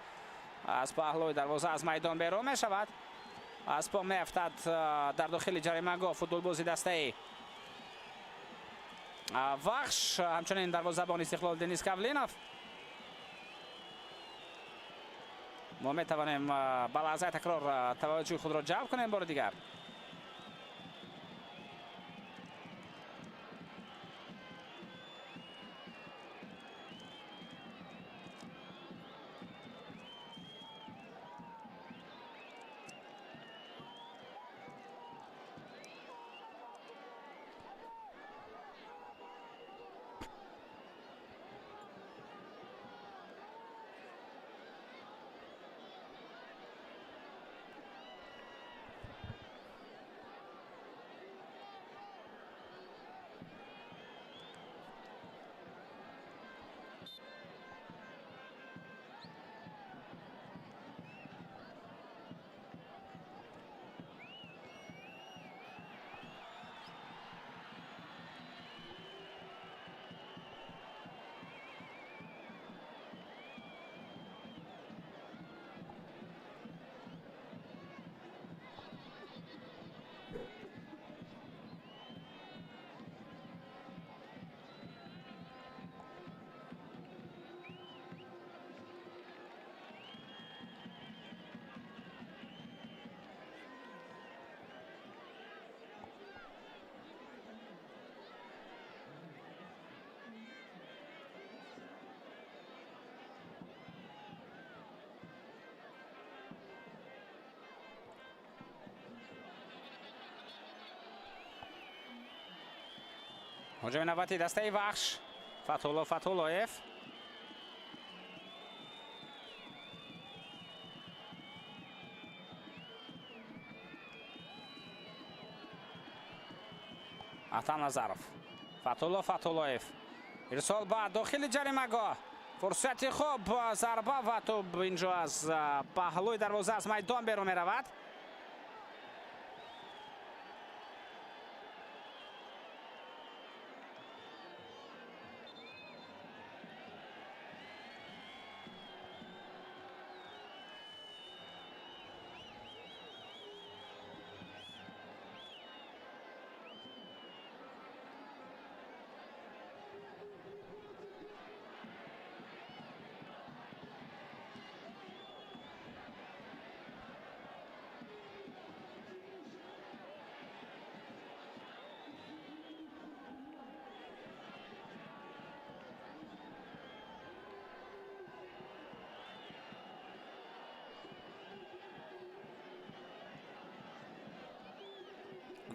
аз паҳлӯи дарвоза аз майдон берун мешавад. Аз по меафтад дар дохили ҷаримагоҳ футболбози дастаи Вахш, ҳамчунин дарвозабон Истиқлол Денис Кавлинов. Мо метавонем ба лаҳзаи такрор таваҷҷӯҳи худро ҷалб кунем бори дигар. Ҳуҷуми навбати дастаи Вахш. Фатҳулло Фатҳуллоев. Атам Назаров. Фатҳулло Фатҳуллоев. Ирсол ба дохили ҷаримагоҳ. Фурсати хуб, зарба ва тӯб инҷо аз паҳлӯи дарвоза аз майдон берун меравад.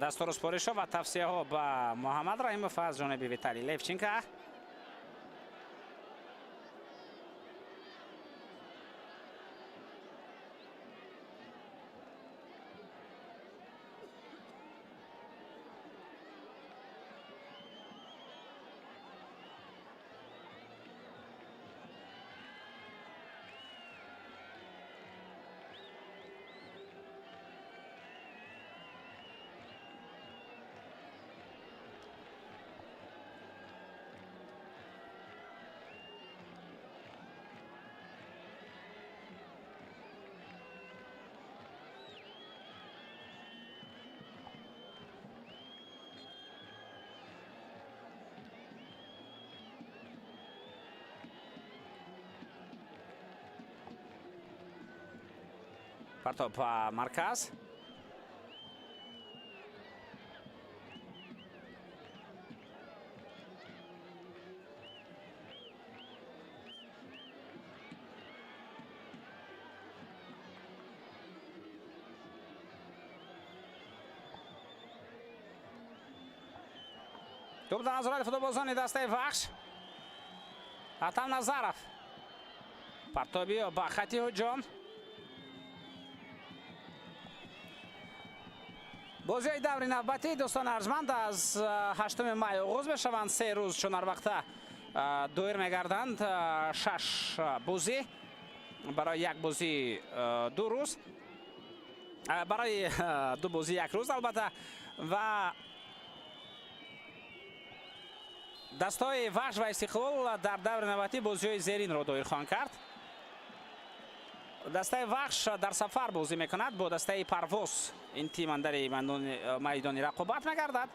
Дастуру супоришҳо ва тавсияҳо ба Муҳаммад Раҳимов аз ҷониби Виталий Левченко. Партоб ба марказ. Тӯб дар назорати футболбозони дастаи Вахш. Атам Назаров. Партобиё ба хати ҳуҷум. Бозиҳои даври навбатӣ, дӯстони арҷманд, аз 8 май оғоз мешаванд. 3 рӯз чун ҳар вақта доир мегарданд. 6 бозӣ барои як бозӣ 2 рӯз, барои 2 бозӣ 1 рӯз албатта. Ва дастҳои Вахш ва Истиқлол дар даври навбатӣ бозиҳои зеринро доир хоҳанд кард. Дастаи Вахш дар сафар бозӣ мекунад бо дастаи Парвоз. Ин тим андари майдони рақобат мегардад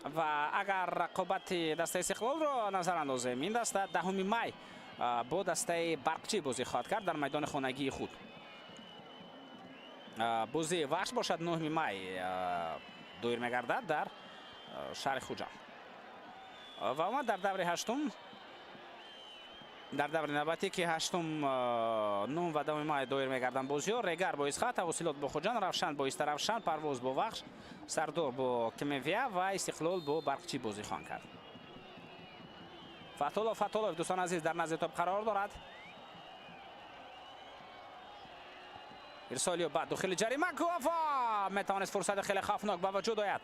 ва агар рақобати дастаи Истиқлолро назар андозем, ин даста 10 май бо дастаи Барқчӣ бозӣ хоҳад кард дар майдони хонагии худ. Бозии Вахш бошад 9 май доир мегардад дар шаҳри Хуҷанд. Ва омад дар даври ҳаштум, дар даври навбатӣ, ки 8, 9 ва 10 май доир мегарданд бозиҳо. Регар бо Исхат, Ҳавосилот бо Хуҷанд, Равшан бо Истаравшан, Парвоз бо Вахш, Сардор бо Кемевия ва Истиқлол бо Барқчӣ бозӣ хоҳанд кард. Фатҳулло Фатҳуллоев, дӯстони азиз, дар назди топ қарор дорад. Ирсолиё ба дохили ҷарима ва метавонист фурсати хеле хавфнок ба вуҷуд ояд.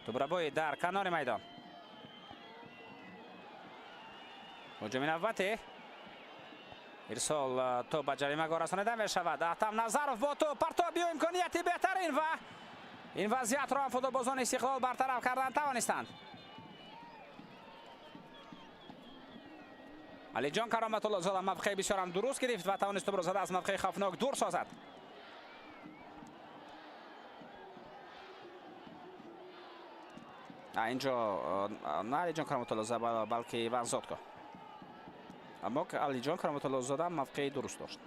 Тӯбрабоӣ дар канори майдон. Ҳуҷуми навбатӣ. Ирсол тӯб ба ҷаримагоҳ расонида мешавад. Атам Назаров бо тӯб партобиё, имконияти беҳтарин ва ин вазъиятро ҳам футболбозони Истиқлол бартараф кардан тавонистанд. Алиҷон Кароматуллозода мавқеи бисёрам дуруст гирифт ва тавонист тӯбро зада аз мавқеи хавфнок дур созад. Инҷо на Алиҷон Кароматуллозода, балки Иван Зотко. Аммо Алиҷон Кароматуллозода мавқеи дуруст дошт.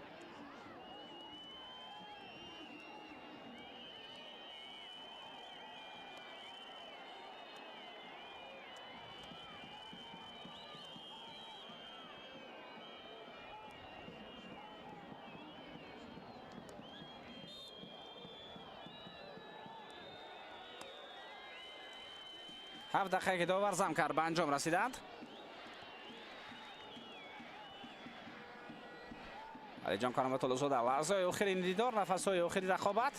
7 дақиқа ки довар зам кард, ба анҷом расиданд. Алиҷон Кароматуллозода, лаҳзаҳои охири дидор, нафасҳои охири рақобат.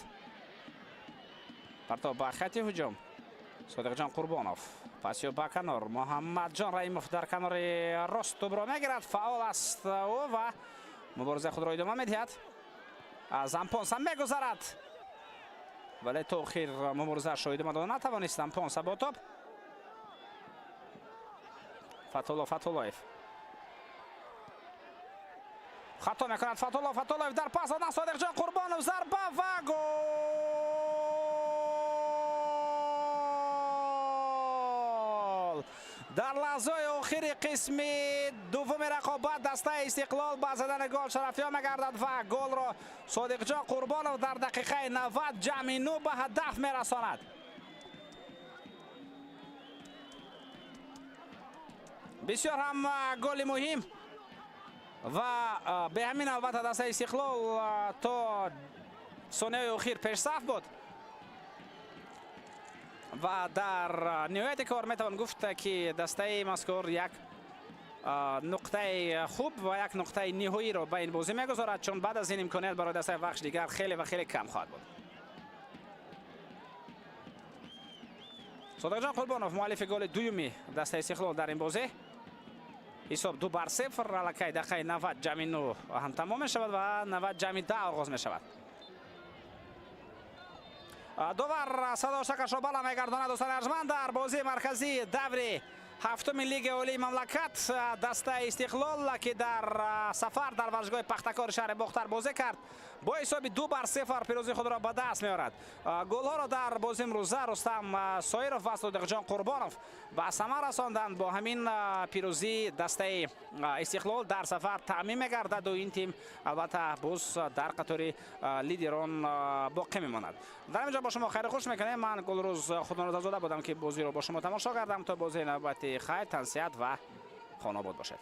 Партов ба хати ҳуҷум. Содиқҷон Қурбонов пасё ба канор. Муҳаммадҷон Раимов дар канори рост тӯбро мегирад. Фаъол аст ӯ ва муборизаи худро идома медиҳад. Аз Ампонса мегузарад, вале то охир муборизаашро идома дода натавонист. Ампонса бо топ. Фатулло Фатуллоев хато мекунад. Фатулло Фатуллоев дар пас додан Содиқҷон Қурбонов, зарба ва гол! Дар лаҳзаи охири қисми дуввуми рақобат дастаи Истиқлол ба задани гол шарафёб мегардад ва голро Содиқҷон Қурбонов дар дақиқаи 90 ҷамъи 9 ба ҳадаф мерасонад. Бисёр ҳам голи муҳим ва бе ҳамин албатта дастаи Истиқлол то сонияи охир пешсаф буд ва дар ниҳояти кор метавон гуфт, ки дастаи мазкур як нуқтаи хуб ва як нуқтаи ниҳоиро ба ин бозӣ мегузорад, чун баъд аз ин имконият барои дастаи Вахш дигар хеле ва хеле кам хоҳад буд. Содиқҷон Қурбонов муаллифи голи дуюми дастаи Истиқлол дар ин бозӣ. Ҳисоб 2-0, аллакай дақиқаи 90 ҷамъи 9 ҳам тамом мешавад ва 90 ҷамъи 10 оғоз мешавад. Довар садошакашро бала мегардонад. Дӯстони арҷманд, дар бозии марказии даври ҳафтуми Лигаи Олии мамлакат дастаи Истиқлол, ки дар сафар дар варзишгоҳи Пахтакори шаҳри Бохтар бозӣ кард, бо ҳисоби 2-0 пирӯзии худро ба даст меорад. Голҳоро дар бозии имрӯза Рустам Соиров ва Содиқҷон Қурбонов ба самар расонданд. Бо ҳамин пирӯзии дастаи Истиқлол дар сафар таъмин мегардад ва ин тим албатта боз дар қатори лидерон боқӣ мемонад. Дар ҳамин ҷо бо шумо хайру хуш мекунем. Ман Гулрӯз Худнорозазода будам, ки бозиро бо шумо тамошо кардам. То бозии навбати хайр, тансиҳат ва хонобод бошед.